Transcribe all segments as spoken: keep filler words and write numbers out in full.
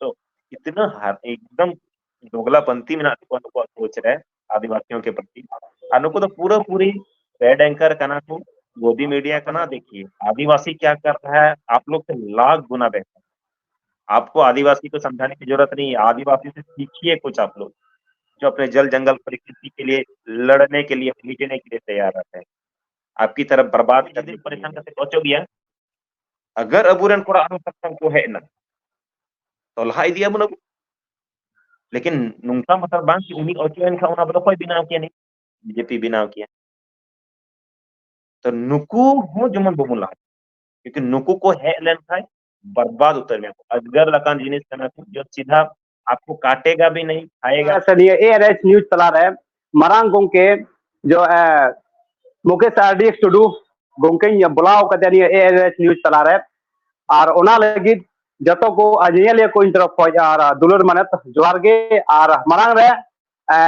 ᱛᱚ ᱤᱛᱱᱟ ᱦᱟᱨ ᱮᱠᱫᱚᱢ ᱫᱚᱜᱞᱟᱯᱚᱱᱛᱤ ᱢᱮᱱᱟᱜ ᱛᱟᱠᱚᱣᱟ ᱱᱩᱠᱩᱣᱟᱜ ᱥᱳᱪ ᱨᱮ ᱟᱹᱫᱤᱵᱟᱹᱥᱤᱭᱚ ᱠᱮ ᱯᱨᱚᱛᱤ᱾ ᱟᱨ ᱱᱩᱠᱩ ᱫᱚ ᱯᱩᱨᱟᱹ ᱯᱩᱨᱤ ᱵᱮᱰ ᱮᱝᱠᱟᱨ ᱠᱟᱱᱟ ᱠᱚ, ᱜᱳᱫᱤ ᱢᱤᱰᱤᱭᱟ ᱠᱟᱱᱟ᱾ देखिए, आदिवासी क्या कर रहा है, आप लोग से लाख गुना बेहतर। आपको आदिवासी को समझाने की जरूरत नहीं है, आदिवासी से सीखिए कुछ आप लोग, जो अपने जल जंगल परिस्थिति के लिए लड़ने के लिए, मिटने के लिए तैयार रहते हैं। आपकी तरफ बर्बाद ᱡᱩᱫᱤ ᱯᱟᱨᱤᱥᱟᱱ ᱠᱟᱛᱮ ᱠᱚ ᱚᱪᱚᱜ ᱜᱮᱭᱟ, ᱟᱜᱟᱨ ᱟᱵᱚᱨᱮᱱ ᱠᱚᱲᱟ ᱟᱨᱦᱚᱸ ᱥᱟᱠᱥᱟᱱ ᱠᱚ ᱦᱮᱡ ᱮᱱᱟ, ᱛᱚ ᱞᱟᱦᱟ ᱤᱫᱤᱭᱟᱵᱚᱱ ᱟᱵᱚ᱾ ᱞᱮᱠᱤᱱ ᱱᱚᱝᱠᱟ ᱢᱚᱛᱞᱚᱵ ᱵᱟᱝ ᱠᱤ ᱩᱱᱤ ᱚᱪᱚᱜ ᱮᱱ ᱠᱷᱟᱱ ᱚᱱᱟ ᱵᱚᱫᱚᱞ ᱚᱠᱚᱭ ᱵᱮᱱᱟᱣ ᱠᱮᱭᱟ? ᱵᱤᱡᱮᱯᱤ ᱵᱮᱱᱟᱣ ᱠᱮᱭᱟ᱾ ᱛᱚ ᱱᱩᱠᱩ ᱦᱚᱸ ᱡᱮᱢᱚᱱ ᱵᱟᱵᱚᱱ ᱞᱟᱦᱟ, ᱠᱤᱭᱩᱠᱤ ᱱᱩᱠᱩ ᱠᱚ ᱦᱮᱡ ᱞᱮᱱᱠᱷᱟᱱ ᱵᱚᱨᱵᱟᱫ ᱩᱛᱟᱹᱨ ᱢᱮᱭᱟ ᱠᱚ᱾ ᱟᱡᱽᱜᱟᱨ ᱞᱮᱠᱟᱱ ᱡᱤᱱᱤᱥ ᱠᱟᱱᱟ ᱠᱚ, ᱡᱚ ᱥᱤᱫᱷᱟ ᱟᱯᱠᱳ ᱠᱟᱴᱮᱜᱟ ᱵᱷᱤ ᱱᱟᱦᱤᱸ, ᱠᱷᱟᱭᱮᱜᱟ᱾ ᱥᱮ ᱱᱤᱭᱟᱹ ᱮ ᱟᱨ ᱮᱥ ᱱᱤᱭᱩᱡᱽ ᱛᱟᱞᱟᱨᱮ ᱢᱟᱨᱟᱝ ᱜᱚᱢᱠᱮ ᱡᱚ, ᱮ, ᱢᱩᱠᱮᱥ ᱟᱨ ᱰᱤ ᱮᱠᱥ ᱴᱩᱰᱩ ᱜᱚᱢᱠᱮᱧ ᱵᱩᱞᱟᱣ ᱠᱟᱫᱮᱭᱟ ᱱᱤᱭᱟᱹ ᱮ ᱟᱨ ᱮᱥ ᱱᱤᱭᱩᱡᱽ ᱛᱟᱞᱟᱨᱮ᱾ ᱟᱨ ᱚᱱᱟ ᱞᱟᱹᱜᱤᱫ ᱡᱚᱛᱚ ᱠᱚ ᱟᱨ ᱧᱮᱧᱮᱞᱤᱭᱟᱹ ᱠᱚ ᱤᱧ ᱛᱚᱨᱚᱯ ᱠᱷᱚᱱ ᱟᱨ ᱫᱩᱞᱟᱹᱲ ᱢᱟᱱᱮᱛ ᱡᱚᱦᱟᱨ ᱜᱮ᱾ ᱟᱨ ᱢᱟᱲᱟᱝ ᱨᱮ, ᱮ,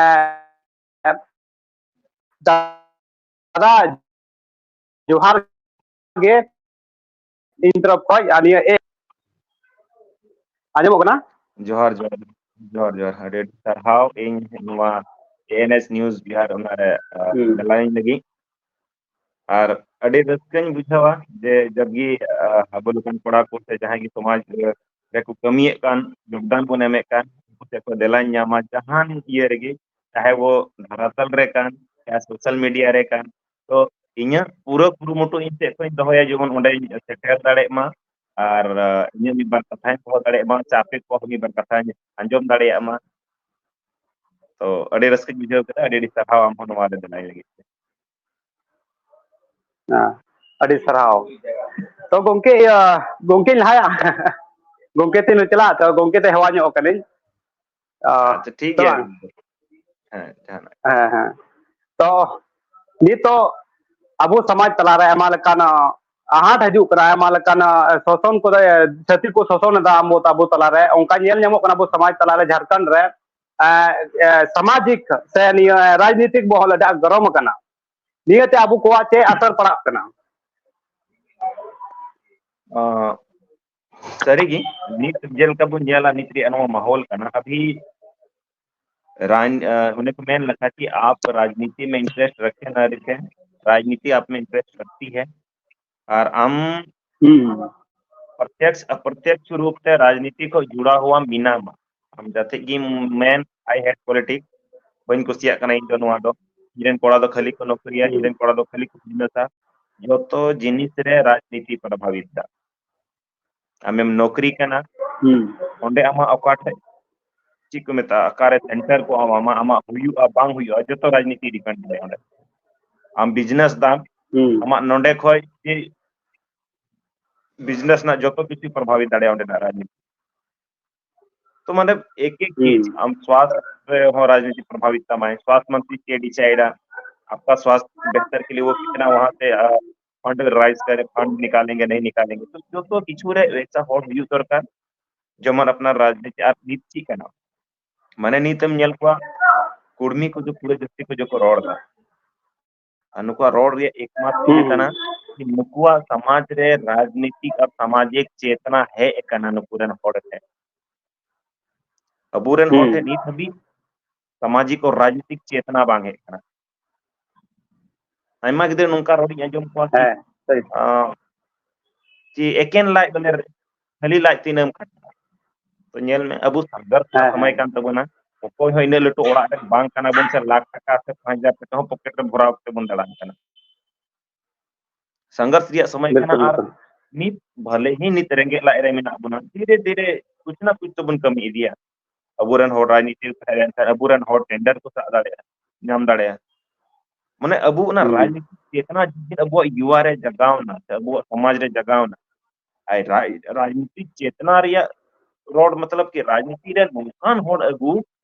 ᱫᱟᱫᱟ ᱡᱚᱦᱟᱨ ᱜᱮ ᱤᱧ ᱛᱚᱨᱚᱯ ᱠᱷᱚᱱ᱾ ᱟᱨ ᱱᱤᱭᱟᱹ ᱮ-, ᱟᱸᱡᱚᱢᱚᱜ ᱠᱟᱱᱟ? ᱡᱚᱦᱟᱨ, ᱡᱚᱦᱟᱨ, ᱡᱚᱦᱟᱨ, ᱡᱚᱦᱟᱨ᱾ ᱟᱹᱰᱤ ᱟᱹᱰᱤ ᱥᱟᱨᱦᱟᱣ ᱤᱧ ᱱᱚᱣᱟ ᱮ ᱮᱱ ᱮᱥ ᱱᱤᱭᱩᱡᱽ ᱵᱤᱦᱟᱨ ᱚᱱᱟᱨᱮ, ᱟ, ᱦᱩᱸ᱾ ᱫᱮᱞᱟᱭᱤᱧ ᱞᱟᱹᱜᱤᱫ᱾ ᱟᱨ ᱟᱹᱰᱤ ᱨᱟᱹᱥᱠᱟᱹᱧ ᱵᱩᱡᱷᱟᱹᱣᱟ ᱡᱮ ᱡᱚᱵᱜᱮ, ᱟ, ᱟᱵᱚ ᱞᱮᱠᱟᱱ ᱠᱚᱲᱟ ᱠᱚ ᱥᱮ ᱡᱟᱦᱟᱸᱭ ᱜᱮ ᱥᱚᱢᱟᱡᱽ ᱨᱮ, ᱨᱮᱠᱚ ᱠᱟᱹᱢᱤᱭᱮᱫ ᱠᱟᱱ, ᱡᱳᱜᱽᱫᱟᱱ ᱵᱚᱱ ᱮᱢᱮᱫ ᱠᱟᱱ, ᱩᱱᱠᱩ ᱥᱮᱫ ᱠᱷᱚᱱ ᱫᱮᱞᱟᱧ ᱧᱟᱢᱟ ᱡᱟᱦᱟᱱ ᱤᱭᱟᱹ ᱨᱮᱜᱮ, ᱪᱟᱦᱮ ᱵᱚ ᱫᱷᱟᱨᱟᱛᱟᱞ ᱨᱮ ᱠᱟᱱ, ᱪᱟᱦᱮ ᱥᱳᱥᱟᱞ ᱢᱤᱰᱤᱭᱟ ᱨᱮ ᱠᱟᱱ᱾ ᱛᱚ ᱤᱧᱟᱹᱜ ᱯᱩᱨᱟᱹ ᱠᱩᱨᱩᱢᱩᱴᱩ ᱤᱧ ᱥᱮᱫ ᱠᱷᱚᱱᱤᱧ ᱫᱚᱦᱚᱭᱟ ᱡᱮᱢᱚᱱ ᱚᱸᱰᱮᱧ ᱥᱮᱴᱮᱨ ᱫᱟᱲᱮᱭᱟᱜ ᱢᱟ ᱟᱨ, ᱟ, ᱤᱧᱟᱹᱜ ᱢᱤᱫ ᱵᱟᱨ ᱠᱟᱛᱷᱟᱧ ᱫᱚᱦᱚ ᱫᱟᱲᱮᱭᱟᱜ ᱢᱟ, ᱥᱮ ᱟᱯᱮ ᱠᱚᱣᱟᱜ ᱦᱚᱸ ᱢᱤᱫ ᱵᱟᱨ ᱠᱟᱛᱷᱟᱧ ᱟᱸᱡᱚᱢ ᱫᱟᱲᱮᱭᱟᱜ ᱢᱟ᱾ ᱛᱚ ᱟᱹᱰᱤ ᱨᱟᱹᱥᱠᱟᱹᱧ ᱵᱩᱡᱷᱟᱹᱣ ᱠᱮᱫᱟ, ᱟᱹᱰᱤ ᱟᱹᱰᱤ ᱥᱟᱨᱦᱟᱣ ᱟᱢ ᱦᱚᱸ ᱱᱚᱣᱟ ᱨᱮ ᱫᱮᱞᱟᱭ ᱞᱟᱹᱜᱤᱫ ᱛᱮ᱾ ᱦᱮᱸ, ᱟᱹᱰᱤ ᱥᱟᱨᱦᱟᱣ᱾ ᱛᱚ ᱜᱚᱢᱠᱮ, ᱤᱭᱟᱹ, ᱜᱚᱢᱠᱮᱧ ᱞᱟᱦᱟᱭᱟ᱾ ᱜᱚᱢᱠᱮ ᱴᱷᱮᱱ ᱪᱟᱞᱟᱜ, ᱛᱚ ᱜᱚᱢᱠᱮ ᱛᱮ ᱦᱮᱣᱟ ᱧᱚᱜ ᱠᱟᱹᱱᱟᱹᱧ᱾ ᱟ, ᱟᱪᱪᱷᱟ, ᱴᱷᱤᱠ ᱥᱮ ᱜᱮᱭᱟ᱾ ᱵᱟᱝ? ᱦᱮᱸ, ᱡᱟᱦᱟᱱᱟᱜ᱾ ᱦᱮᱸ, ᱦᱮᱸ᱾ ᱛᱚ ᱱᱤᱛᱚᱜ ᱟᱵᱚ ᱥᱚᱢᱟᱡᱽ ᱛᱟᱞᱟᱨᱮ ᱟᱭᱢᱟ ᱞᱮᱠᱟᱱ, ᱟ, ᱟᱦᱟᱴ ᱦᱤᱡᱩᱜ ᱠᱟᱱᱟ, ᱟᱭᱢᱟ ᱞᱮᱠᱟᱱ, ᱟ, ᱥᱳᱥᱚᱱ ᱠᱚᱫᱚ, ᱮ, ᱪᱷᱟᱹᱛᱤᱠ ᱠᱚ ᱥᱳᱥᱚᱱ ᱮᱫᱟ ᱟᱵᱚ, ᱟᱵᱚ ᱛᱟᱞᱟᱨᱮ᱾ ᱚᱱᱠᱟ ᱧᱮᱞ ᱧᱟᱢᱚᱜ ᱠᱟᱱᱟ ᱟᱵᱚ ᱥᱚᱢᱟᱡᱽ ᱛᱟᱞᱟᱨᱮ ᱡᱷᱟᱲᱠᱷᱚᱸᱰ ᱨᱮ, ᱮ, ᱮ, ᱥᱟᱢᱟᱡᱤᱠ ᱥᱮ ᱱᱤᱭᱟᱹ ᱨᱟᱡᱽᱱᱤᱛᱤᱠ ᱢᱚᱦᱚᱞ ᱟᱹᱰᱤ ᱟᱸᱴ ᱜᱚᱨᱚᱢ ᱟᱠᱟᱱᱟ᱾ ᱱᱤᱭᱟᱹᱛᱮ ᱟᱵᱚ ᱠᱚᱣᱟᱜ ᱪᱮᱫ ᱟᱥᱚᱨ ᱯᱟᱲᱟᱜ ᱠᱟᱱᱟ? ᱟ, ᱥᱟᱹᱨᱤᱜᱮ, ᱱᱤᱛ ᱡᱮᱞᱮᱠᱟ ᱵᱚᱱ ᱧᱮᱞᱟ, ᱱᱤᱛ ᱨᱮᱭᱟᱜ ᱱᱚᱣᱟ ᱢᱟᱦᱚᱞ ᱠᱟᱱᱟ, ᱟᱵᱷᱤ ᱨᱟᱡᱽ-, ᱟ, ᱚᱱᱮ ᱠᱚ ᱢᱮᱱ ᱞᱮᱠᱟ ᱠᱤ ᱟᱯ ᱨᱟᱡᱽᱱᱤᱛᱤ ᱢᱮ ᱤᱱᱴᱟᱨᱮᱥᱴ ᱨᱟᱠᱷᱮ ᱱᱟ ᱨᱟᱠᱷᱮ, ᱨᱟᱡᱽᱱᱤᱛᱤ ᱟᱯ ᱢᱮ ᱤᱱᱴᱟᱨᱮᱥᱴ ᱨᱟᱠᱷᱛᱤ ᱦᱮ᱾ ᱟᱨ ᱟᱢ ᱦᱩᱸ ᱯᱨᱚᱛᱭᱚᱠᱥ ᱚᱯᱨᱚᱛᱭᱚᱠᱥ ᱨᱩᱯ ᱛᱮ ᱨᱟᱡᱽᱱᱤᱛᱤ ᱠᱷᱚᱱ ᱡᱩᱲᱟ ᱦᱩᱣᱟ ᱢᱮᱱᱟᱢᱟ, ᱟᱢ ᱡᱟᱛᱮ ᱜᱮ ᱢᱮᱱ, "I hate politics", ᱵᱟᱹᱧ ᱠᱩᱥᱤᱭᱟᱜ ᱠᱟᱱᱟ ᱤᱧ ᱫᱚ ᱱᱚᱣᱟ ᱫᱚ, ᱤᱧ ᱨᱮᱱ ᱠᱚᱲᱟ ᱫᱚ ᱠᱷᱟᱹᱞᱤ ᱠᱚ ᱱᱚᱠᱨᱤᱭᱟ, ᱤᱧ ᱨᱮᱱ ᱠᱚᱲᱟ ᱫᱚ ᱠᱷᱟᱹᱞᱤ ᱠᱚ ᱵᱤᱡᱽᱱᱮᱥᱟ, ᱡᱚᱛᱚ ᱡᱤᱱᱤᱥ ᱨᱮ ᱨᱟᱡᱽᱱᱤᱛᱤ ᱯᱨᱚᱵᱷᱟᱵᱤᱛ ᱫᱟ᱾ ᱟᱢᱮᱢ ᱱᱚᱠᱨᱤ ᱠᱟᱱᱟ, ᱦᱩᱸ ᱚᱸᱰᱮ ᱟᱢᱟᱜ ᱚᱠᱟ ᱴᱷᱮᱡ ᱪᱮᱫ ᱠᱚ ᱢᱮᱛᱟᱜᱼᱟ, ᱚᱠᱟᱨᱮ ᱥᱮᱱᱴᱟᱨ ᱠᱚ ᱮᱢᱟᱢᱟ, ᱟᱢᱟᱜ ᱦᱩᱭᱩᱜᱼᱟ ᱵᱟᱝ ᱦᱩᱭᱩᱜᱼᱟ, ᱡᱚᱛᱚ ᱨᱟᱡᱽᱱᱤᱛᱤ ᱰᱤᱯᱮᱱᱰ ᱫᱟᱲᱮᱭᱟᱜᱼᱟ ᱚᱸᱰᱮ᱾ ᱟᱢ ᱵᱤᱡᱽᱱᱮᱥ ᱫᱟᱢ, ᱦᱩᱸ ᱟᱢᱟᱜ ᱱᱚᱰᱮ ᱠᱷᱚᱡ ᱡᱮ ᱵᱤᱡᱽᱱᱮᱥ ᱨᱮᱱᱟᱜ ᱡᱚᱛᱚ ᱠᱤᱪᱷᱩ ᱯᱨᱚᱵᱷᱟᱵᱤᱛ ᱫᱟᱲᱮᱭᱟᱜᱼᱟ ᱚᱸᱰᱮᱱᱟᱜ ᱨᱟᱡᱽᱱᱤᱛᱤ᱾ ᱛᱚ ᱢᱟᱱᱮ ᱮᱠ ᱮᱠ ᱦᱩᱸ ᱪᱤᱡ, ᱟᱢ ᱥᱣᱟᱥ ᱨᱮ ᱦᱚᱸ ᱨᱟᱡᱽᱱᱤᱛᱤ ᱯᱨᱚᱵᱷᱟᱵᱤᱛ ᱛᱟᱢᱟᱭ, ᱥᱣᱟᱥ ᱢᱚᱱᱛᱨᱤ ᱪᱮᱫ ᱰᱤᱥᱟᱭᱤᱰᱟ, ᱟᱯᱠᱟ ᱥᱣᱟᱥᱛᱷ ᱵᱮᱦᱛᱟᱨ ᱠᱮ ᱞᱤᱭᱮ ᱣᱳ ᱠᱤᱛᱱᱟ ᱣᱟᱦᱟᱸ ᱥᱮ, ᱟ, ᱯᱷᱟᱱᱰ ᱨᱟᱭᱤᱡ ᱠᱟᱨᱮ, ᱯᱷᱟᱱᱰ ᱱᱤᱠᱟᱞᱮᱝᱜᱮ ᱱᱟᱦᱤᱸ ᱱᱤᱠᱟᱞᱮᱝᱜᱮ, ᱛᱚ ᱡᱚᱛᱚ ᱠᱤᱪᱷᱩ ᱨᱮ ᱮᱥᱟ ᱦᱚᱲ ᱦᱩᱭᱩᱜ ᱫᱚᱨᱠᱟᱨ ᱡᱮᱢᱚᱱ ᱟᱯᱱᱟᱨ ᱨᱟᱡᱽᱱᱤᱛᱤ ᱟᱨ ᱱᱤᱛ ᱪᱮᱫ ᱠᱟᱱᱟ᱾ ᱢᱟᱱᱮ ᱱᱤᱛ ᱮᱢ ᱧᱮᱞ ᱠᱚᱣᱟ ᱠᱩᱲᱢᱤ ᱠᱚ ᱫᱚ ᱯᱩᱨᱟᱹ ᱡᱟᱹᱥᱛᱤ ᱠᱚ ᱡᱚᱠᱚ ᱨᱚᱲ ᱫᱟ, ᱟᱨ ᱱᱩᱠᱩᱣᱟᱜ ᱨᱚᱲ ᱨᱮᱭᱟᱜ ᱮᱠᱢᱟᱛᱨᱚ ᱤᱭᱟᱹ ᱦᱩᱸ ᱠᱟᱱᱟ ᱠᱤ ᱱᱩᱠᱩᱣᱟᱜ ᱥᱚᱢᱟᱡᱽ ᱨᱮ ᱨᱟᱡᱽᱱᱤᱛᱤᱠ ᱟᱨ ᱥᱟᱢᱟᱡᱤᱠ ᱪᱮᱛᱱᱟ ᱦᱮᱡ ᱟᱠᱟᱱᱟ ᱱᱩᱠᱩ ᱨᱮᱱ ᱦᱚᱲ ᱴᱷᱮᱱ᱾ ᱟᱵᱚᱨᱮᱱ ᱦᱚᱲ ᱦᱩᱸ ᱴᱷᱮᱱ ᱱᱤᱛ ᱦᱟᱹᱵᱤᱡ ᱥᱟᱢᱟᱡᱤᱠ ᱟᱨ ᱨᱟᱡᱽᱱᱤᱛᱤᱠ ᱪᱮᱛᱱᱟ ᱵᱟᱝ ᱦᱮᱡ ᱟᱠᱟᱱᱟ᱾ ᱟᱭᱢᱟ ᱜᱤᱫᱽᱨᱟᱹ ᱱᱚᱝᱠᱟ ᱨᱚᱲᱤᱧ ᱟᱸᱡᱚᱢ ᱠᱚᱣᱟ ᱠᱤ, ᱦᱮᱸ ᱥᱟᱹᱨᱤ ᱟᱸ, ᱠᱤ ᱮᱠᱮᱱ ᱞᱟᱡ ᱵᱚᱞᱮ ᱠᱷᱟᱹᱞᱤ ᱞᱟᱡ ᱛᱤᱱᱟᱹᱜ ᱮᱢ ᱠᱷᱟᱴᱟᱜᱼᱟ? ᱛᱚ ᱧᱮᱞ ᱢᱮ, ᱟᱵᱚ ᱥᱚᱝᱜᱷᱚᱨᱥ ᱨᱮᱭᱟᱜ ᱦᱮᱸ ᱥᱚᱢᱚᱭ ᱦᱮᱸ ᱠᱟᱱ ᱛᱟᱵᱚᱱᱟ, ᱚᱠᱚᱭ ᱦᱚᱸ ᱤᱱᱟᱹᱜ ᱞᱟᱹᱴᱩ ᱚᱲᱟᱜ ᱨᱮᱱ ᱵᱟᱝ ᱠᱟᱱᱟ ᱵᱚᱱ ᱥᱮ ᱞᱟᱠᱷ ᱴᱟᱠᱟ ᱥᱮ ᱯᱟᱸᱪ ᱦᱟᱡᱟᱨ ᱴᱟᱠᱟ ᱦᱚᱸ ᱯᱚᱠᱮᱴ ᱨᱮ ᱵᱷᱚᱨᱟᱣ ᱠᱟᱛᱮ ᱵᱚᱱ ᱫᱟᱬᱟᱱ ᱠᱟᱱᱟ᱾ ᱥᱚᱝᱜᱷᱚᱨᱥ ᱨᱮᱭᱟᱜ ᱥᱚᱢᱚᱭ ᱠᱟᱱᱟ ᱵᱤᱞᱠᱩᱞ ᱟᱨ ᱵᱤᱞᱠᱩᱞ ᱱᱤᱛ ᱵᱷᱟᱞᱮ ᱦᱤ ᱱᱤᱛ ᱨᱮᱸᱜᱮᱡ ᱞᱟᱡ ᱨᱮ ᱢᱮᱱᱟᱜ ᱵᱚᱱᱟ, ᱫᱷᱤᱨᱮ ᱫᱷᱤᱨᱮ ᱠᱩᱪ ᱱᱟ ᱠᱩᱪ ᱛᱚ ᱵᱚᱱ ᱠᱟᱹᱢᱤ ᱤᱫᱤᱭᱟ᱾ ᱟᱵᱚᱨᱮᱱ ᱦᱚᱲ ᱨᱟᱡᱽᱱᱤᱛᱤ ᱨᱮ ᱛᱟᱦᱮᱸ ᱞᱮᱱᱠᱷᱟᱱ ᱟᱵᱚᱨᱮᱱ ᱦᱚᱲ ᱴᱮᱱᱰᱟᱨ ᱠᱚ ᱥᱟᱵ ᱫᱟᱲᱮᱭᱟᱜᱼᱟ, ᱧᱟᱢ ᱫᱟᱲᱮᱭᱟᱜᱼᱟ᱾ ᱢᱟᱱᱮ ᱟᱵᱚ ᱚᱱᱟ ᱦᱩᱸ ᱨᱟᱡᱽᱱᱤᱛᱤ ᱪᱮᱛᱱᱟ ᱡᱩᱫᱤ ᱟᱵᱚᱣᱟᱜ ᱭᱩᱣᱟ ᱨᱮ ᱡᱟᱜᱟᱣ ᱮᱱᱟ ᱥᱮ ᱟᱵᱚᱣᱟᱜ ᱥᱚᱢᱟᱡᱽ ᱨᱮ ᱡᱟᱜᱟᱣ ᱮᱱᱟ, ᱟᱨ ᱨᱟᱡᱽ-, ᱨᱟᱡᱽᱱᱤᱛᱤ ᱪᱮᱛᱱᱟ ᱨᱮᱭᱟᱜ ᱨᱚᱲ ᱢᱚᱛᱞᱚᱵ ᱠᱤ ᱨᱟᱡᱽᱱᱤᱛᱤ ᱨᱮ ᱱᱚᱝᱠᱟᱱ ᱦᱚᱲ ᱟᱹᱜᱩ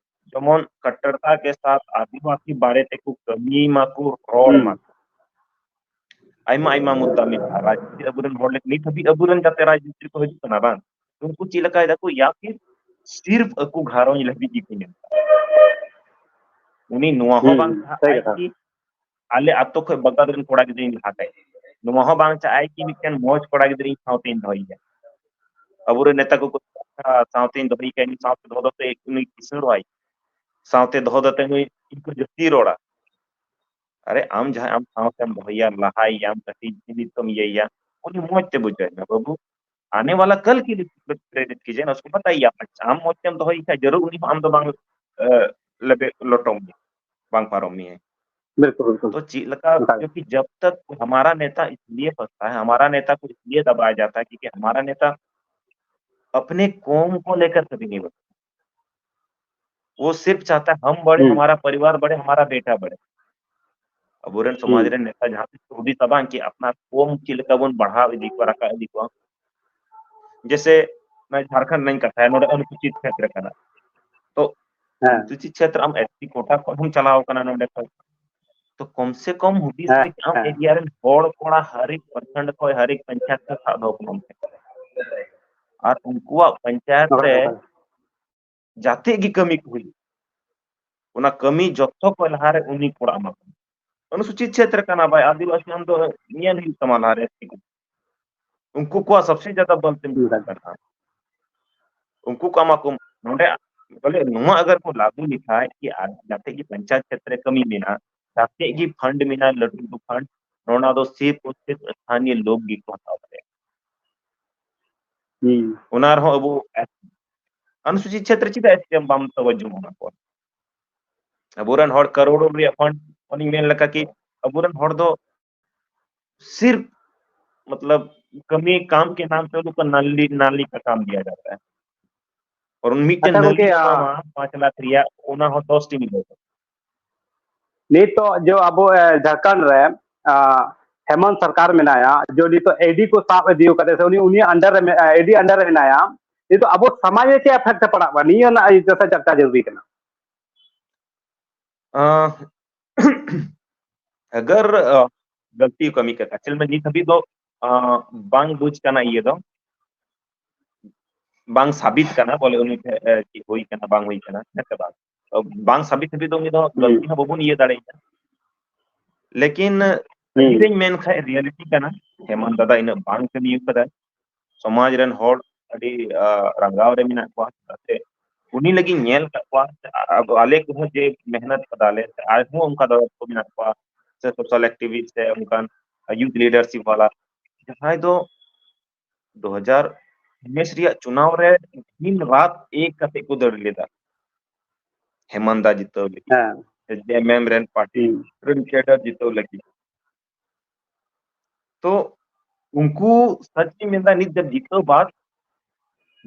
ᱡᱮᱢᱚᱱ ᱠᱟᱴᱴᱚᱨᱛᱟ ᱠᱮ ᱥᱟᱛᱷ ᱟᱹᱫᱤᱵᱟᱹᱥᱤ ᱵᱟᱨᱮ ᱛᱮᱠᱚ ᱠᱟᱹᱢᱤ ᱢᱟᱠᱚ, ᱨᱚᱲ ᱦᱩᱸ ᱢᱟᱠᱚ᱾ ᱟᱭᱢᱟ ᱟᱭᱢᱟ ᱢᱩᱫᱽᱫᱟ ᱢᱮᱱᱟᱜᱼᱟ᱾ ᱨᱟᱡᱽᱱᱤᱛᱤ ᱟᱵᱚᱨᱮᱱ ᱦᱚᱲ ᱞᱟᱹᱜᱤᱫ ᱱᱤᱛ ᱦᱟᱹᱵᱤᱡ ᱟᱵᱚᱨᱮᱱ ᱡᱟᱛᱮ ᱨᱟᱡᱽᱱᱤᱛᱤ ᱨᱮᱠᱚ ᱦᱤᱡᱩᱜ ᱠᱟᱱᱟ ᱵᱟᱝ, ᱩᱱᱠᱩ ᱪᱮᱫ ᱞᱮᱠᱟᱭ ᱫᱟᱠᱚ ᱭᱟ ᱯᱷᱤᱨ ᱥᱤᱨᱯ ᱟᱠᱚ ᱜᱷᱟᱨᱚᱸᱡᱽ ᱞᱟᱹᱜᱤᱫ ᱜᱮᱠᱚ ᱧᱮᱞ ᱮᱫᱟ᱾ ᱩᱱᱤ ᱱᱚᱣᱟ ᱦᱚᱸ ᱦᱩᱸ ᱵᱟᱝ ᱦᱩᱸ ᱥᱟᱹᱨᱤ ᱪᱟᱦᱟᱜᱼᱟᱭ ᱠᱟᱛᱷᱟ᱾ ᱠᱤ ᱟᱞᱮ ᱟᱛᱳ ᱠᱷᱚᱱ ᱵᱟᱜᱟᱫ ᱨᱮᱱ ᱠᱚᱲᱟ ᱜᱤᱫᱽᱨᱟᱹᱧ ᱞᱟᱦᱟ ᱠᱟᱭ, ᱱᱚᱣᱟ ᱦᱚᱸ ᱵᱟᱝ ᱪᱟᱦᱟᱜᱼᱟᱭ ᱠᱤ ᱢᱤᱫᱴᱮᱱ ᱢᱚᱡᱽ ᱠᱚᱲᱟ ᱜᱤᱫᱽᱨᱟᱹ ᱤᱧ ᱥᱟᱶᱛᱮᱧ ᱫᱚᱦᱚᱭᱮᱭᱟ᱾ ᱟᱵᱚᱨᱮᱱ ᱱᱮᱛᱟ ᱠᱚᱠᱚ ᱥᱟᱶᱛᱮᱧ ᱫᱚᱦᱚᱭ ᱠᱟᱱ, ᱥᱟᱶᱛᱮ ᱫᱚᱦᱚ ᱫᱚ ᱩᱱᱤ ᱠᱤᱥᱟᱹᱬᱚᱜᱼᱟᱭ, ᱥᱟᱶᱛᱮ ᱫᱚᱦᱚ ᱫᱚ ᱩᱱᱤ ᱤᱧ ᱠᱚ ᱡᱟᱹᱥᱛᱤ ᱨᱚᱲᱟ᱾ ᱟᱨᱮ, ᱟᱢ ᱡᱟᱦᱟᱸᱭ ᱟᱢ ᱥᱟᱶᱛᱮᱢ ᱫᱚᱦᱚᱭᱟ, ᱞᱟᱦᱟᱭᱟᱢ, ᱠᱟᱹᱴᱤᱡ ᱡᱤᱱᱤᱥ ᱠᱚᱢ ᱤᱭᱟᱹᱭᱟ, ᱩᱱᱤ ᱢᱚᱡᱽ ᱛᱮ ᱵᱩᱡᱷᱟᱹᱣ ᱧᱟ ᱵᱟᱹᱵᱩ, ᱟᱱᱮ ᱣᱟᱞᱟ ᱠᱟᱞ ᱠᱮ ᱞᱤᱭᱮ ᱯᱨᱮᱨᱤᱛ ᱠᱤᱡᱤᱭᱮ ᱱᱟ, ᱩᱥᱠᱳ ᱵᱟᱛᱟᱭᱮ ᱟᱯᱱᱟ, ᱟᱢ ᱢᱚᱡᱽ ᱛᱮᱢ ᱫᱚᱦᱚᱭ ᱠᱷᱟᱡ ᱡᱟᱹᱨᱩᱲ ᱩᱱᱤ ᱦᱚᱸ ᱟᱢ ᱫᱚ ᱵᱟᱝ, ᱮ, ᱞᱮᱵᱮ ᱞᱚᱴᱚᱢ ᱢᱮᱭᱟ, ᱵᱟᱝ ᱯᱟᱨᱚᱢ ᱢᱮᱭᱟ᱾ बिल्कुल बिल्कुल तो ᱪᱮᱫ ᱞᱮᱠᱟ, क्योंकि जब तक हमारा नेता इसलिए फंसता है, हमारा नेता को इसलिए दबाया जाता है, क्योंकि हमारा नेता अपने कौम को लेकर कभी नहीं बदलता। वो सिर्फ चाहता है हम बढ़े, हमारा परिवार बढ़े, हमारा बेटा बढ़े। ᱟᱵᱚᱨᱮᱱ ᱥᱚᱢᱟᱡᱽ ᱨᱮᱱ ᱱᱮᱛᱟ ᱡᱟᱦᱟᱸ ᱛᱤᱥ ᱠᱚ ᱦᱩᱫᱤᱥᱟ ᱵᱟᱝ ᱠᱤ ᱟᱯᱱᱟᱨ ᱠᱚᱢ ᱪᱮᱫ ᱞᱮᱠᱟ ᱵᱚᱱ ᱵᱟᱲᱦᱟᱣ ᱤᱫᱤ ᱠᱚᱣᱟ, ᱨᱟᱠᱟᱵ ᱤᱫᱤ ᱠᱚᱣᱟ᱾ ᱡᱮᱥᱮ ᱚᱱᱟ ᱡᱷᱟᱲᱠᱷᱚᱸᱰ ᱨᱮᱱᱟᱜ ᱠᱟᱛᱷᱟ, ᱱᱚᱰᱮ ᱚᱱᱩᱥᱩᱪᱤᱛ ᱠᱷᱮᱛᱨᱮ ᱠᱟᱱᱟ, ᱛᱚ ᱚᱱᱩᱥᱩᱪᱤᱛ ᱠᱷᱮᱛᱨᱮ ᱟᱢ ᱮᱥᱴᱤ ᱠᱳᱴᱟ ᱠᱷᱚᱱ ᱦᱚᱸᱢ ᱪᱟᱞᱟᱣ ᱠᱟᱱᱟ ᱱᱚᱰᱮ ᱠᱷᱚᱱ, ᱛᱚ ᱠᱚᱢ ᱥᱮ ᱠᱚᱢ ᱦᱩᱫᱤᱥ ᱨᱮ ᱟᱢ ᱮᱨᱤᱭᱟ ᱨᱮᱱ ᱦᱚᱲ ᱠᱚᱲᱟ ᱦᱟᱨᱤᱠ ᱯᱟᱨᱥᱮᱱᱴ ᱠᱷᱚᱱ ᱦᱟᱨᱤᱠ ᱯᱚᱧᱪᱟᱭᱮᱛ ᱨᱮ ᱥᱟᱵ ᱫᱚᱦᱚ ᱠᱚᱢ ᱥᱮ᱾ ᱟᱨ ᱩᱱᱠᱩᱣᱟᱜ ᱯᱚᱧᱪᱟᱭᱮᱛ ᱨᱮ ᱡᱟᱛᱮ ᱜᱮ ᱠᱟᱹᱢᱤ ᱠᱚ ᱦᱩᱭᱩᱜ, ᱚᱱᱟ ᱠᱟᱹᱢᱤ ᱡᱚᱛᱚ ᱠᱷᱚᱱ ᱞᱟᱦᱟᱨᱮ ᱩᱱᱤ ᱠᱚᱲᱟ ᱮᱢᱟ ᱠᱚ᱾ ᱚᱱᱩᱥᱩᱪᱤᱛ ᱠᱷᱮᱛᱨᱮ ᱠᱟᱱᱟ ᱵᱷᱟᱭ, ᱟᱹᱫᱤᱵᱟᱹᱥᱤ ᱟᱢ ᱫᱚ ᱧᱮᱞ ᱦᱩᱭᱩᱜ ᱛᱟᱢᱟ ᱞᱟᱦᱟᱨᱮ᱾ ᱩᱱᱠᱩ ᱠᱚᱣᱟᱜ ᱥᱚᱵᱥᱮ ᱡᱟᱫᱟ ᱵᱚᱞ ᱛᱤᱸᱜᱩᱱ ᱠᱟᱱᱟ᱾ ᱩᱱᱠᱩ ᱠᱚ ᱮᱢᱟ ᱠᱚ ᱱᱚᱰᱮ, ᱵᱚᱞᱮ ᱱᱚᱣᱟ ᱟᱜᱟᱨ ᱠᱚ ᱞᱟᱹᱜᱩ ᱞᱮᱠᱷᱟᱡ ᱠᱤ ᱟᱨ ᱡᱟᱛᱮ ᱜᱮ ᱯᱚᱧᱪᱟᱭᱮᱛ ᱠᱷᱮᱛᱨᱮ ᱠᱟᱹᱢᱤ ᱢᱮᱱᱟᱜᱼᱟ, ᱡᱟᱛᱮ ᱜᱮ ᱯᱷᱟᱱᱰ ᱢᱮᱱᱟᱜᱼᱟ, ᱞᱟᱹᱴᱩ ᱞᱟᱹᱴᱩ ᱯᱷᱟᱱᱰ, ᱱᱚᱣᱟ ᱫᱚ ᱥᱤᱨᱯ ᱟᱨ ᱥᱤᱨᱯ ᱥᱛᱷᱟᱱᱤᱭᱚ ᱞᱳᱠ ᱜᱮᱠᱚ ᱦᱟᱛᱟᱣ ᱫᱟᱲᱮᱭᱟᱜᱼᱟ᱾ ᱦᱩᱸ᱾ ᱚᱱᱟ ᱨᱮᱦᱚᱸ ᱟᱵᱚ ᱚᱱᱩᱥᱩᱪᱤᱛ ᱠᱷᱮᱛᱨᱮ ᱪᱮᱫᱟᱜ ᱮᱥ ᱴᱤ ᱮᱢ ᱵᱟᱢ ᱛᱚᱣᱟᱡᱡᱩ ᱚᱱᱟ ᱠᱚ? ᱟᱵᱚᱨᱮᱱ ᱦᱚᱲ ᱠᱟᱨᱳᱲ ᱨᱮᱭᱟᱜ ᱯᱷᱟᱱᱰ, ᱚᱱᱮᱧ ᱢᱮᱱ ᱞᱮᱠᱟ ᱠᱤ ᱟᱵᱚᱨᱮᱱ ᱦᱚᱲ ᱫᱚ ᱥᱤᱨᱯ ᱢᱚᱛᱞᱚᱵ ᱠᱟᱹᱢᱤ ᱠᱟᱢ ᱠᱮ ᱱᱟᱢ ᱯᱮ ᱩᱱᱠᱩ ᱱᱟᱞᱤ ᱱᱟᱞᱤ ᱠᱟ ᱠᱟᱢ ᱫᱤᱭᱟ ᱡᱟᱛᱟ ᱦᱟᱭ᱾ ᱟᱨ ᱩᱱ ᱢᱤᱫᱴᱮᱱ ᱟᱪᱪᱷᱟ ᱱᱟᱞᱤ ᱜᱚᱝᱠᱮ, ᱠᱚ ᱟ, ᱮᱢᱟ ᱯᱟᱸᱪ ᱞᱟᱠᱷ ᱨᱮᱭᱟᱜ, ᱚᱱᱟ ᱦᱚᱸ ᱫᱚᱥ ᱴᱤ ᱢᱤᱞᱟᱹᱣ᱾ ᱱᱤᱛᱚᱜ ᱡᱚ ᱟᱵᱚ, ᱮ, ᱡᱷᱟᱲᱠᱷᱚᱸᱰ ᱨᱮ, ᱟ, ᱦᱮᱢᱚᱱᱛ ᱥᱚᱨᱠᱟᱨ ᱢᱮᱱᱟᱭᱟ, ᱡᱚ ᱱᱤᱛᱚᱜ ᱮᱰᱤ ᱠᱚ ᱥᱟᱵ ᱤᱫᱤ ᱟᱠᱟᱫᱮ ᱥᱮ ᱩᱱᱤ, ᱩᱱᱤ under ᱨᱮ ᱢᱮ-, ᱮ, ᱮᱰᱤ under ᱨᱮ ᱦᱮᱱᱟᱭᱟ, ᱱᱤᱛᱚᱜ ᱟᱵᱚ ᱥᱚᱢᱟᱡᱽ ᱨᱮ ᱪᱮᱫ effect ᱮ ᱯᱟᱲᱟᱜ ᱠᱟᱱᱟ, ᱱᱤᱭᱟᱹ ᱨᱮᱱᱟᱜ ᱡᱚᱛᱚ ᱪᱟᱨᱪᱟ ᱡᱟᱹᱨᱩᱨᱤ ᱠᱟᱱᱟ᱾ ᱟᱸ, ᱟᱜᱟᱨ, ᱟ, ᱜᱟᱹᱞᱛᱤ ᱠᱟᱹᱢᱤ ᱠᱟᱫᱟ, ᱪᱮᱫ ᱱᱤᱛ ᱦᱟᱹᱵᱤᱡ ᱫᱚ, ᱟ, ᱵᱟᱝ ᱵᱩᱡᱽ ᱠᱟᱱᱟ ᱤᱭᱟᱹ ᱫᱚ, ᱵᱟᱝ ᱥᱟᱵᱤᱛ ᱠᱟᱱᱟ ᱵᱚᱞᱮ ᱩᱱᱤ ᱴᱷᱮᱱ, ᱮ, ᱪᱮᱫ ᱦᱩᱭ ᱠᱟᱱᱟ ᱵᱟᱝ ᱦᱩᱭ ᱠᱟᱱᱟ, ᱦᱮᱸ ᱥᱮ ᱵᱟᱝ? ᱛᱚ, ᱵᱟᱝ ᱥᱟᱵᱤᱛ ᱦᱟᱹᱵᱤᱡ ᱫᱚ ᱩᱱᱤ ᱫᱚ ᱜᱟᱹᱞᱛᱤ ᱦᱚᱸ ᱵᱟᱵᱚᱱ ᱤᱭᱟᱹ ᱫᱟᱲᱮᱭᱟᱜᱼᱟ᱾ ᱞᱮᱠᱤᱱ ᱥᱟᱹᱨᱤ ᱨᱮᱧ ᱢᱮᱱ ᱠᱷᱟᱡ reality ᱠᱟᱱᱟ, ᱦᱮᱢᱚᱱᱛ ᱫᱟᱫᱟ ᱤᱱᱟᱹᱜ ᱵᱟᱝ ᱠᱟᱹᱢᱤ ᱠᱟᱫᱟᱭ᱾ ᱥᱚᱢᱟᱡᱽ ᱨᱮᱱ ᱦᱚᱲ ᱟᱹᱰᱤ ᱨᱟᱸᱜᱟᱣ ᱨᱮ ᱢᱮᱱᱟᱜ ᱠᱚᱣᱟ᱾ ᱪᱮᱫᱟᱜ ᱥᱮ ᱩᱱᱤ ᱞᱟᱹᱜᱤᱫ ᱧᱮᱞ ᱠᱟᱜ ᱠᱚᱣᱟ, ᱟᱞᱮ ᱠᱚᱦᱚᱸ ᱡᱮ ᱢᱮᱦᱱᱚᱛ ᱠᱟᱫᱟᱞᱮ, ᱟᱨᱦᱚᱸ ᱚᱱᱠᱟ ᱫᱚ ᱠᱚ ᱢᱮᱱᱟᱜ ᱠᱚᱣᱟ, ᱥᱮ ᱥᱳᱥᱟᱞ ᱮᱠᱴᱤᱵᱷᱤᱥᱴ ᱥᱮ ᱚᱱᱠᱟᱱ ᱭᱩᱛᱷ ᱞᱤᱰᱟᱨᱥᱤᱯ ᱵᱟᱞᱟ, ᱡᱟᱦᱟᱸᱭ ᱫᱚ ᱫᱩ ᱦᱟᱡᱟᱨ ᱩᱱᱤᱥ ᱨᱮᱭᱟᱜ ᱪᱩᱱᱟᱣ ᱨᱮ ᱫᱤᱱ ᱨᱟᱛ ᱮᱠ ᱠᱟᱛᱮ ᱠᱚ ᱫᱟᱹᱲ ᱞᱮᱫᱟ, ᱦᱮᱢᱟᱱᱫᱟ ᱡᱤᱛᱟᱹᱣ ᱞᱟᱹᱜᱤᱫ, ᱦᱮᱸ᱾ ᱡᱮ ᱮᱢ ᱮᱢ ᱨᱮᱱ ᱯᱟᱨᱴᱤ ᱦᱩᱸ᱾ ᱨᱮᱱ ᱠᱮᱰᱟᱨ ᱡᱤᱛᱟᱹᱣ ᱞᱟᱹᱜᱤᱫ᱾ ᱛᱚ ᱩᱱᱠᱩ ᱥᱟᱹᱪᱤᱧ ᱢᱮᱱᱫᱟ, ᱱᱤᱛ ᱫᱚ ᱡᱤᱛᱟᱹᱣ ᱵᱟᱫ